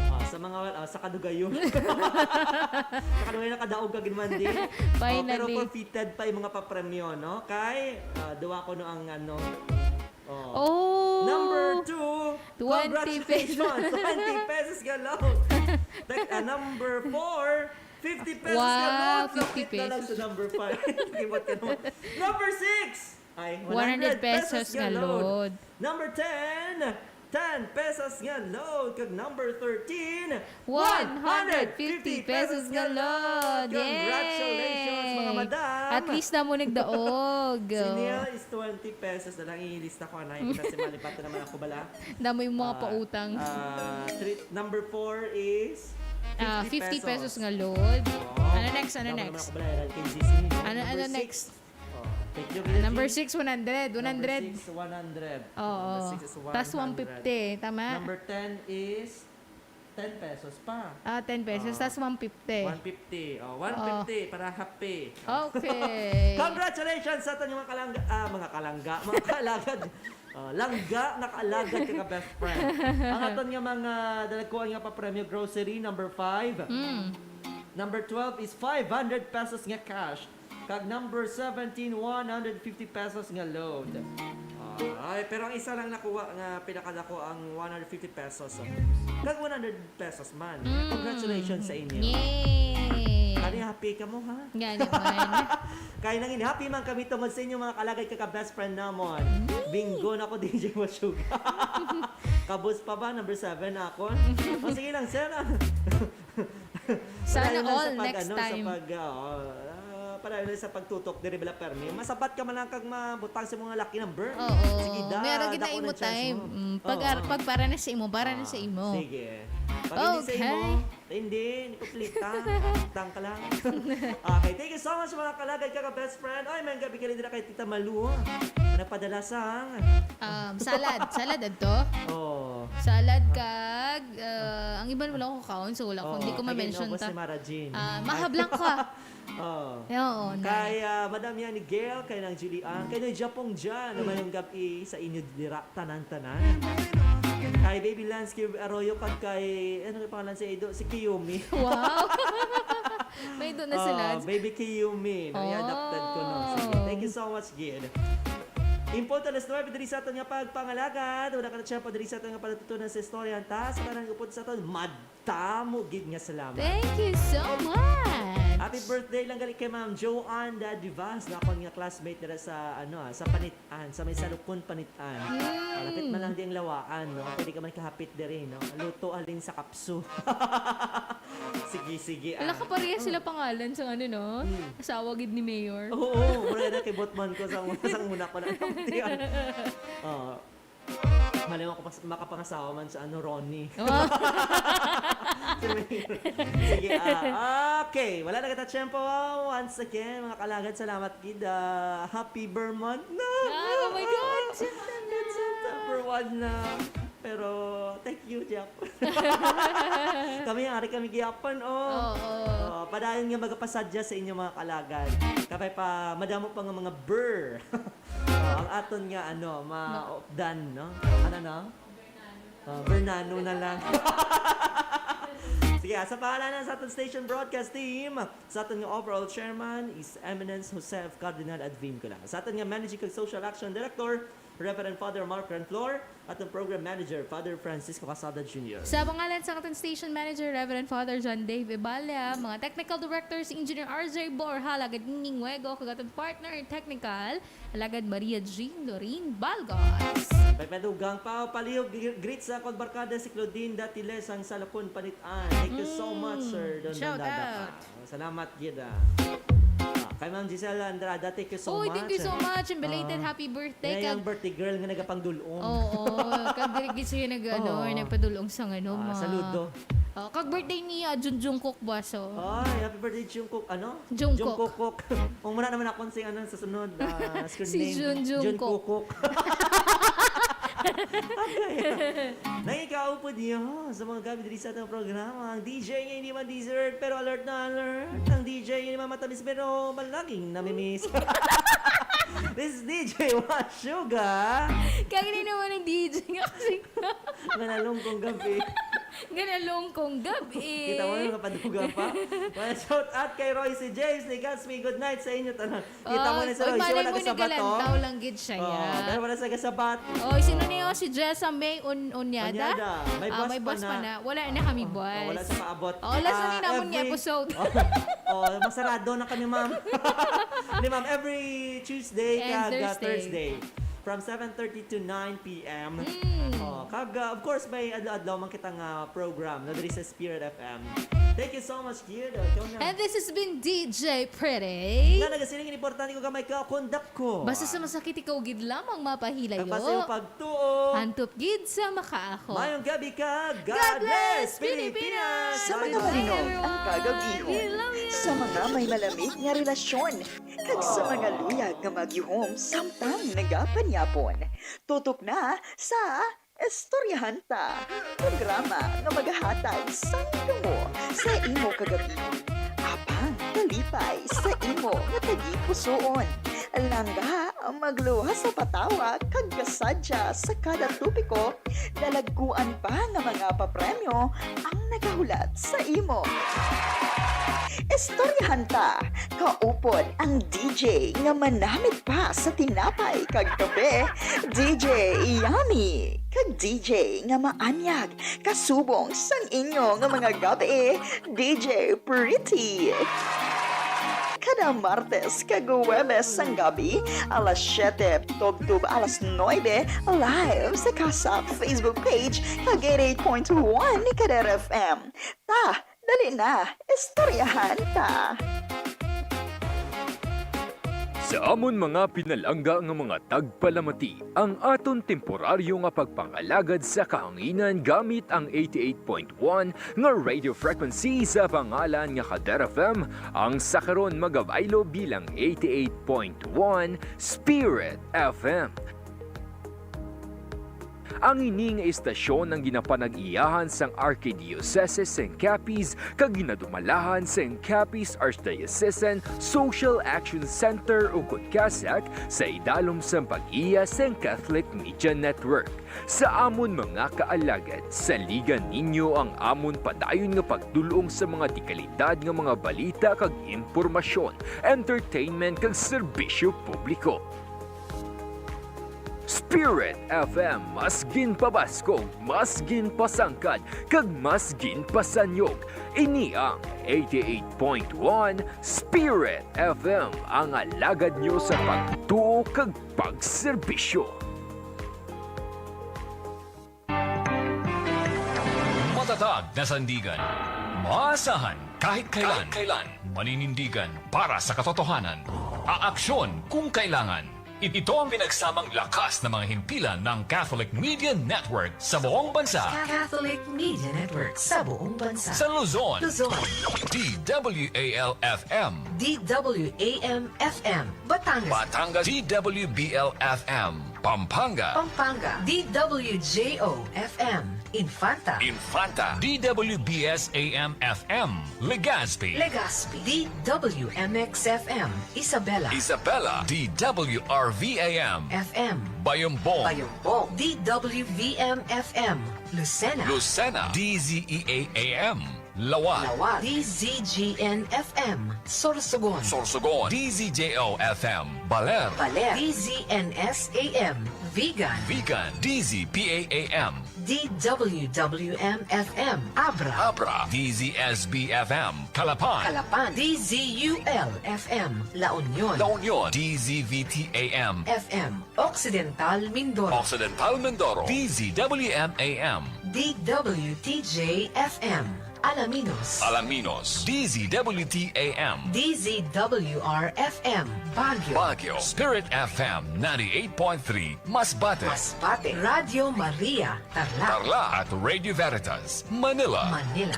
Ah, sa mga, ah, sa kadugayon. Sa kadugayon, nakadaog ka gid man din. Oh, pero Finally. Forfeited pa yung mga papremyo, no? Kay, ah, duwa ko no ang ano. Oh. Oh. Number two, Twenty congratulations! pesos. Twenty pesos nga load. Nag- ah, number four, fifty pesos Wow, nga load. fifty Lapit na lang sa pesos. Number five. Kibot ka naman. Number six! Ay, One hundred pesos nga load. Number ten, ten pesos nga load. Kag number thirteen, One hundred fifty pesos nga load. Yay! Congratulations, mga madam. At least na mo nagdaog. Si Neil is twenty pesos na lang. Ilista ko, anay. Kasi malipatan naman ako bala. Damo yung mga Ah, pautang. Ah, three, number four is Ah, fifty fifty pesos pesos. nga load. Oh, Ano next? Ano tama next? naman ako bala, L K G C. Ano, Number ano six. next? Oh, thank you, Ah, number six, one hundred. One hundred. Number six, one hundred. Oo. Number six is one hundred. Tas one fifty. Tama? Number ten is ten pesos pa. Ah, ten pesos. Ah, Tas one fifty. One fifty. Oh, one fifty para happy. Okay. Congratulations sa aton mga kalangga, ah, mga kalangga, mga kalagad. Ah, langga, nakalagad ka ka best friend. Ang aton nga mga dalagkuan nga papremyo, grocery, number five. Mm. Number twelve is five hundred pesos nga cash. Kag number seventeen, one hundred fifty pesos nga load. Ah, ay, pero ang isa lang nakuha nga pinakadako ang one hundred fifty pesos. Oh. Kag one hundred pesos man. Mm. Congratulations sa inyo. Yay! Kani happy ka mo, ha? Gani man. Kay nangin happy man kami tungod sa inyo, mga kalagad, kag ka-best friend namon. Bingo na ko, D J Mashuga. Kabus pa ba? Number seven na ako. O, sige lang, sir. Sana Padayon lang sa all pag, next ano, sa time. pag, ah, oh, ah, padayon lang sa pagtutok diri, bala, permi. Masabat ka man lang kag mabutang sa mga lucky number. Oo. Sige, da, Meron gid na dako imo ng chance time. mo. Mm, pag, Oo. pag para na sa imo, para na sa Ah, imo. sige. Pag hindi sa Okay. imo, hindi, hindi kumplita. Tang ka lang. Okay, thank you so much, mga kalagad, kag ka-best friend. Ay, may gabi ka rin dira kay Tita Malu. Nagpadala sang Um, salad. Salad adto? Oh. Salad kag, uh, ang iban wala ko kaon, so wala ko, Oo, hindi ko kay ma-mention Inobos ta. ni Mara Jean. Ah, mahablang ka. Oh. Eh, oo, na. Kay, ah, Madam Yani Gail, kay Nang Julie Ann, kay Noy Japong Jan, Mm. mayong gabi sa inyo dira, tanan-tanan. Kay Baby Lance Cube Arroyo, kag kay, ano yung pangalan sa Ido? Si Kiyomi. Wow! May doon na sila. Ah, Baby Kiyomi, no? Oh. I-adopted ko, no? Sige, thank you so much, Gid. Impunto alas nuebe diri sa aton nga pagpangalagad. Wala ka na siya pa diri sa aton nga patutunan sa istorya. Ta, sa tanan nga upod sa aton, madamo gid nga salamat. Thank you so much. Happy birthday lang gali kay Ma'am Joanne Dadivas, na akon nga classmate dira sa, ano, ah, sa Panitan, sa may Salukon Panitan. Mm. Ah, lapit man lang di ang lawaan, no? Pwede ka man kahapit diri, no? Luto halin sa kapso. Sige, sige, Wala ah. ka pareha sila pangalan sa ano, no? Mm. Asawa gid ni Mayor. Oo, wala na kay Botman ko sa, sa una ko na. Oo. Malay mo, kapas-, makapangasawa man sa ano, Ronnie. Oh. Si Mayor. Sige, ah, okay. Wala na kita tiyempo. Once again, mga kalagad, salamat gid, ah, happy Vermont na. Ah, oh my God! It's September one na. Pero, thank you, Jeff. Kami, ari kami gihapon, oh. Oo. Oh, padayon nga magapasadya sa inyo, mga kalagad. Kapay pa, madamo pa nga mga burr. Oh, ang aton nga, ano, Ma- maupdan, no? Ano, no? Oh, Bernano na lang. Sige, ah, sa pangalan sa aton station broadcast team, sa aton nga overall chairman, His Eminence Joseph Cardinal Advincula. Sa aton nga managing kag social action director, Reverend Father Mark Renflor, aton program manager, Father Francisco Casada Junior. Sa pangalan sa aton station manager, Reverend Father John Dave Ibala, mga technical directors, Engineer R J Borja, alagad Nining Wego, kag aton partner technical, alagad Maria Jean Lorin Balgos. May padugang pa, palihog gr-, greet sa akong barkada si Claudine Datiles ang Salukon Panitan. Thank you so Mm. much, Sir Don Shout Dondada. out. Salamat gid, ah. Ah, kay Ma'am Giselle Andrada, thank you so Uy, much. thank you so much. And belated Ah, happy birthday. kay ang Kag birthday girl nga nagapangdulong. Oo, kag diri gid siya nag-, ano, Oo. nagpadulong sa, ano, Ah, mga saludo. Oh, kag birthday ni, ah, Jun Jungkook ba, so? Ay, happy birthday, Jungkook. Ano? Jungkook. Jungkook. Kung muna naman ako sing, ano, sa sunod, ah, screen Si name. Jun Jungkook. Jungkook. Okay. Nangikaupod niyo sa mga gabi diri sa atong programa. Ang D J nga hindi man dessert, pero alert na alert. Ang D J nga hindi man matamis, pero malaging namimiss. This is D J Washuga. Kaya naman ang D J nga kasi Nga nalungkong gabi. Ganalong kong gabi. Kita mo yung kapaduga pa? Well, shout out kay Roy, si James, ni Gatsby. Good night sa inyo tanan. Kita mo Oh, na si oy, Roy, siya malay wala mo, ka sabat, oh. nagalantaw lang gid siya, Oh, ya. pero wala sa kasabat. Oh, sino Oh. niyo? Si Jessa May Un-, Unyada? Unyada. May Ah, buwas may pa buwas na. pa na. Wala na kami Oh, buwas. oh, wala sa paabot. Oh, last Ah, na ni namon nga every episode. Oh, oh, masarado na kami, ma'am. Di, ma'am, every Tuesday And kag, ah, Thursday. Thursday. From seven thirty to nine p.m. Mm. Oh, kag, ah, of course, may adlaw-adlaw man kita nga program na diri sa Spirit F M. Thank you so much, Gid. Ikaw na. And this has been D J Pretty. Nga nagasiling, importante ko gamay ka, conduct ko. Basta sa masakit, ikaw gid lamang mapahilayo. Ang pasayo pagtuo. Hantop gid sa makaako. Mayong gabi ka. God God bless, bless, Pilipinas! Pilipinas! Sa mga Goodbye, malinog ang everyone. kagabihon. We love you. Sa mga may malamig nga relasyon. Kag sa mga luyag nga magyuhom samtang nagapanyapon. Tutok na sa Istoryahan Ta, programa nga magahatag sang damo sa imo kagabihon. Apang kalipay sa imo nga tagipusoon. Langga, magluwas sa patawa kag kasadya sa kada topiko, dalagkuan pa nga mga papremyo ang nagahulat sa imo. Istoryahan ta, kaupod ang D J nga manamit pa sa tinapay kag kape, D J Yummy, kag D J nga maanyag kasubong sang inyo nga mga gabi, D J Pretty. Kada Martes kag Huwebes sang gabi, alas siyete tubtob alas nuebe, live sa Kasak Facebook page kag eighty-eight point one ni Kader F M. Ta, dali na, istoryahan ta. Sa amon mga pinalangga nga mga tagpalamati, ang aton temporaryo nga pagpangalagad sa kahanginan gamit ang eighty-eight point one nga radio frequency sa pangalan nga Kader F M, ang sa karon magabaylo bilang eighty-eight point one Spirit F M. Ang ini nga istasyon ang ginapanag-iyahan sang Arkidiyosesis sang Capiz kag ginadumalahan sang Capiz Archdiocesan Social Action Center, ukon CASAC, sa idalom sang pag-iya sang Catholic Media Network. Sa amon mga kaalagad, saligan ninyo ang amon padayon nga pagdul-ong sa mga dekalidad nga mga balita kag impormasyon, entertainment kag serbisyo publiko. Spirit F M, mas ginpabaskog, mas ginpasangkad, kag mas ginpasanyog. Ini ang eighty-eight point one Spirit F M, ang alagad nyo sa pagtuo kag pagserbisyo. Matatag na sandigan. Maasahan kahit kailan. Kahit kailan. Maninindigan para sa katotohanan. Aaksyon kung kailangan. Ito ang pinagsamang lakas ng mga himpilan ng Catholic Media Network sa buong bansa. Catholic Media Network sa buong bansa. Sa Luzon, Luzon. D W A L F M. D W A M F M. Batangas. Batangas, D W B L F M. Pampanga. Pampanga, D W J O F M. Infanta. Infanta, D W B S A M F M. Legazpi. Legazpi, D W M X F M. Isabela. Isabela, D W R V A M. F M. Bayombong. Bayombong, D W V M F M. Lucena. Lucena, D Z E A A M. Laoag. Laoag, D Z G N F M. Sorsogon. Sorsogon, D Z J O F M. Baler. Baler, D Z N S A M. Vigan. Vigan, D Z P A A M. D W W M F M. Abra. Abra, D Z S B F M. Calapan. Calapan, D Z U L F M. La Union. La Union, D Z V T A M. F M. Occidental Mindoro. Occidental Mindoro, D Z W M A M. D W T J F M. Alaminos. Alaminos, D Z W T A M. D Z W R F M. Baguio. Baguio, Spirit F M ninety-eight point three, Masbate. Masbate, Radio Maria, Tarlac. Tarlac, at Radio Veritas, Manila. Manila.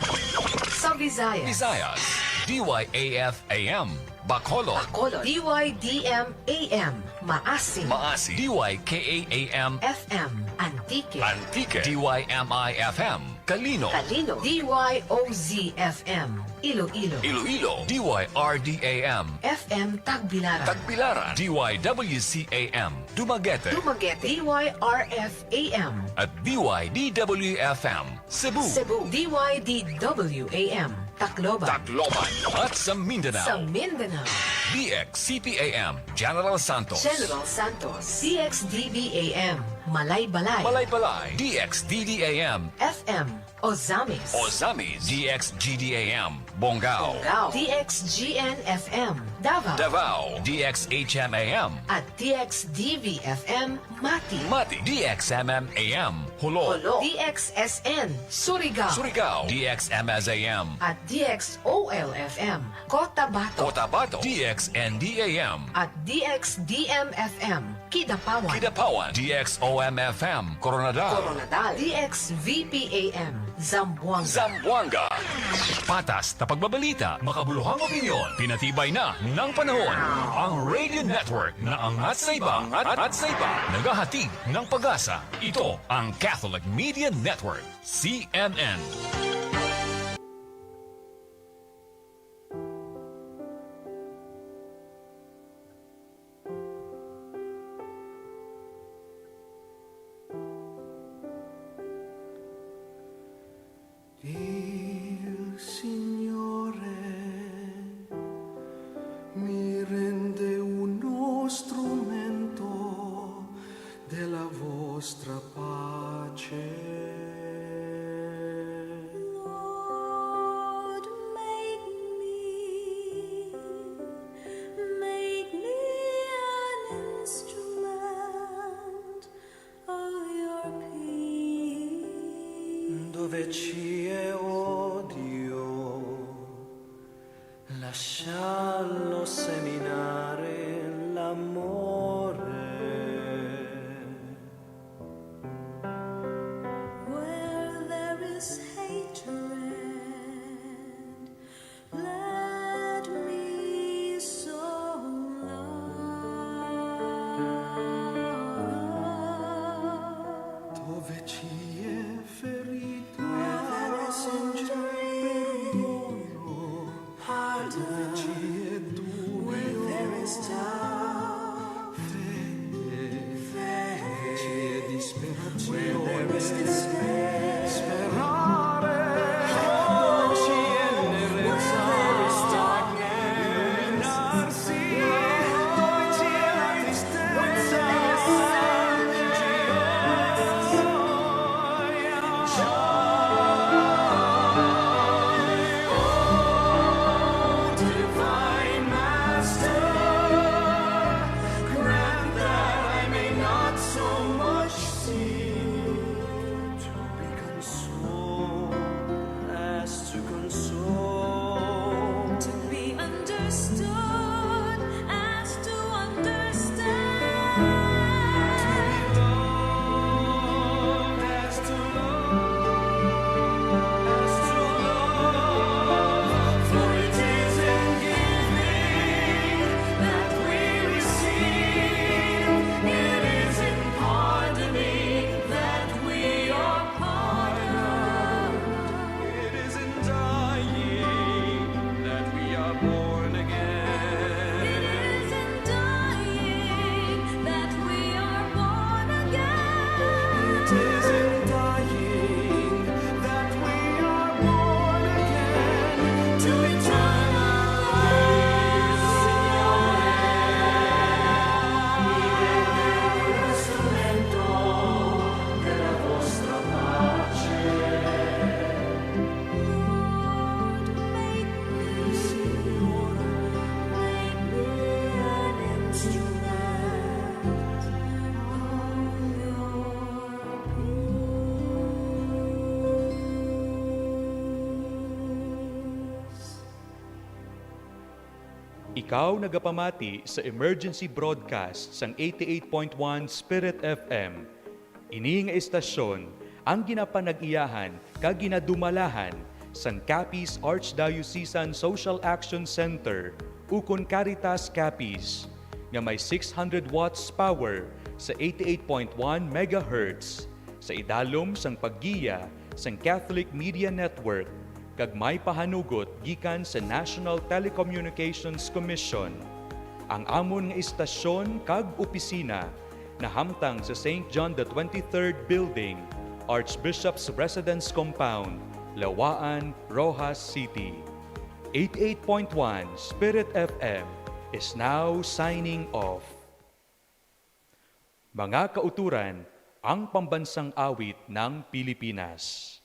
Sa Visayas. Visayas, D Y A F A M. Bacolod. Bacolod, D Y D M A M. Maasin. Maasin, D Y K A A M. F M. Antique. Antique, D Y M I F M. Calino. Calino, D Y O Z F M. Iloilo. Iloilo, D Y R D A M. F M Tagbilaran. Tagbilaran, D Y W C A M. Dumaguete. Dumaguete, D Y R F A M. At D Y D W F M. Cebu. Cebu, D Y D W A M. Tacloban. Tacloban. At sa Mindanao. Sa Mindanao. D X C P A M, General Santos. General Santos. D X D B A M, Malaybalay. Malaybalay, D X D D A M. F M, Ozamiz. Ozamiz, D X G D A M, Bonggao. Bonggao. D X G N F M, Davao. Davao, D X H M A M. At D X D V F M, Mati. Mati, D X M M A M, Jolo. Jolo. D X S N, Surigao. Surigao, D X M S A M. At D X O L F M, Cotabato. Cotabato, D X N D A M. At D X D M F M, Kidapawan. Kidapawan, D X O M F M, Koronadal. Koronadal, D X V P A M, Zamboanga. Zamboanga. Patas na pagbabalita, makabuluhang opinyon, pinatibay na ng panahon. Ang Radio Network na angat sa iba, angat sa iba, naghahatid ng pag-asa. Ito ang Catholic Media Network, C M N. Il Signore mi rende uno strumento della vostra pace. Lord, make me, make me an instrument of your peace. Dove ci è odio, lascialo seminare l'amore. Where there is hatred, let me sow love. Dove ci è ferita, perdono. Dove ci è duelo, fede. Dove ci è disperazione, sperare. Dove ci è nerezza, illuminarsi. Dove ci è la tristezza, gioia. Oh, divine master, grant that I may not so much seek to be consoled as to console. To be understood as to understand. To be loved as to love, as to love. For it is in giving that we receive. It is in pardoning that we are pardoned. It is in dying that we are born again. It is in dying that we are born again. It is in dying that we are born again to eternal life. Signore, mi rende un strumento della vostra pace. Lord, make me, Signore, make me an instrument of your peace. Ikaw nagapamati sa emergency broadcast sang eighty-eight point one Spirit F M. Ini nga istasyon ang ginapanag-iyahan kag ginadumalahan sang Capiz Archdiocesan Social Action Center, ukon Caritas Capiz, nga may six hundred watts power sa eighty-eight point one megahertz, sa idalom sang paggiya sang Catholic Media Network, kag may pahanugot gikan sa National Telecommunications Commission. Ang amon nga istasyon kag opisina nahamtang sa Saint John the twenty-third Building, Archbishop's Residence Compound, Lawaan, Roxas City. Eighty-eight point one Spirit F M is now signing off. Mga kauturan, ang pambansang awit ng Pilipinas.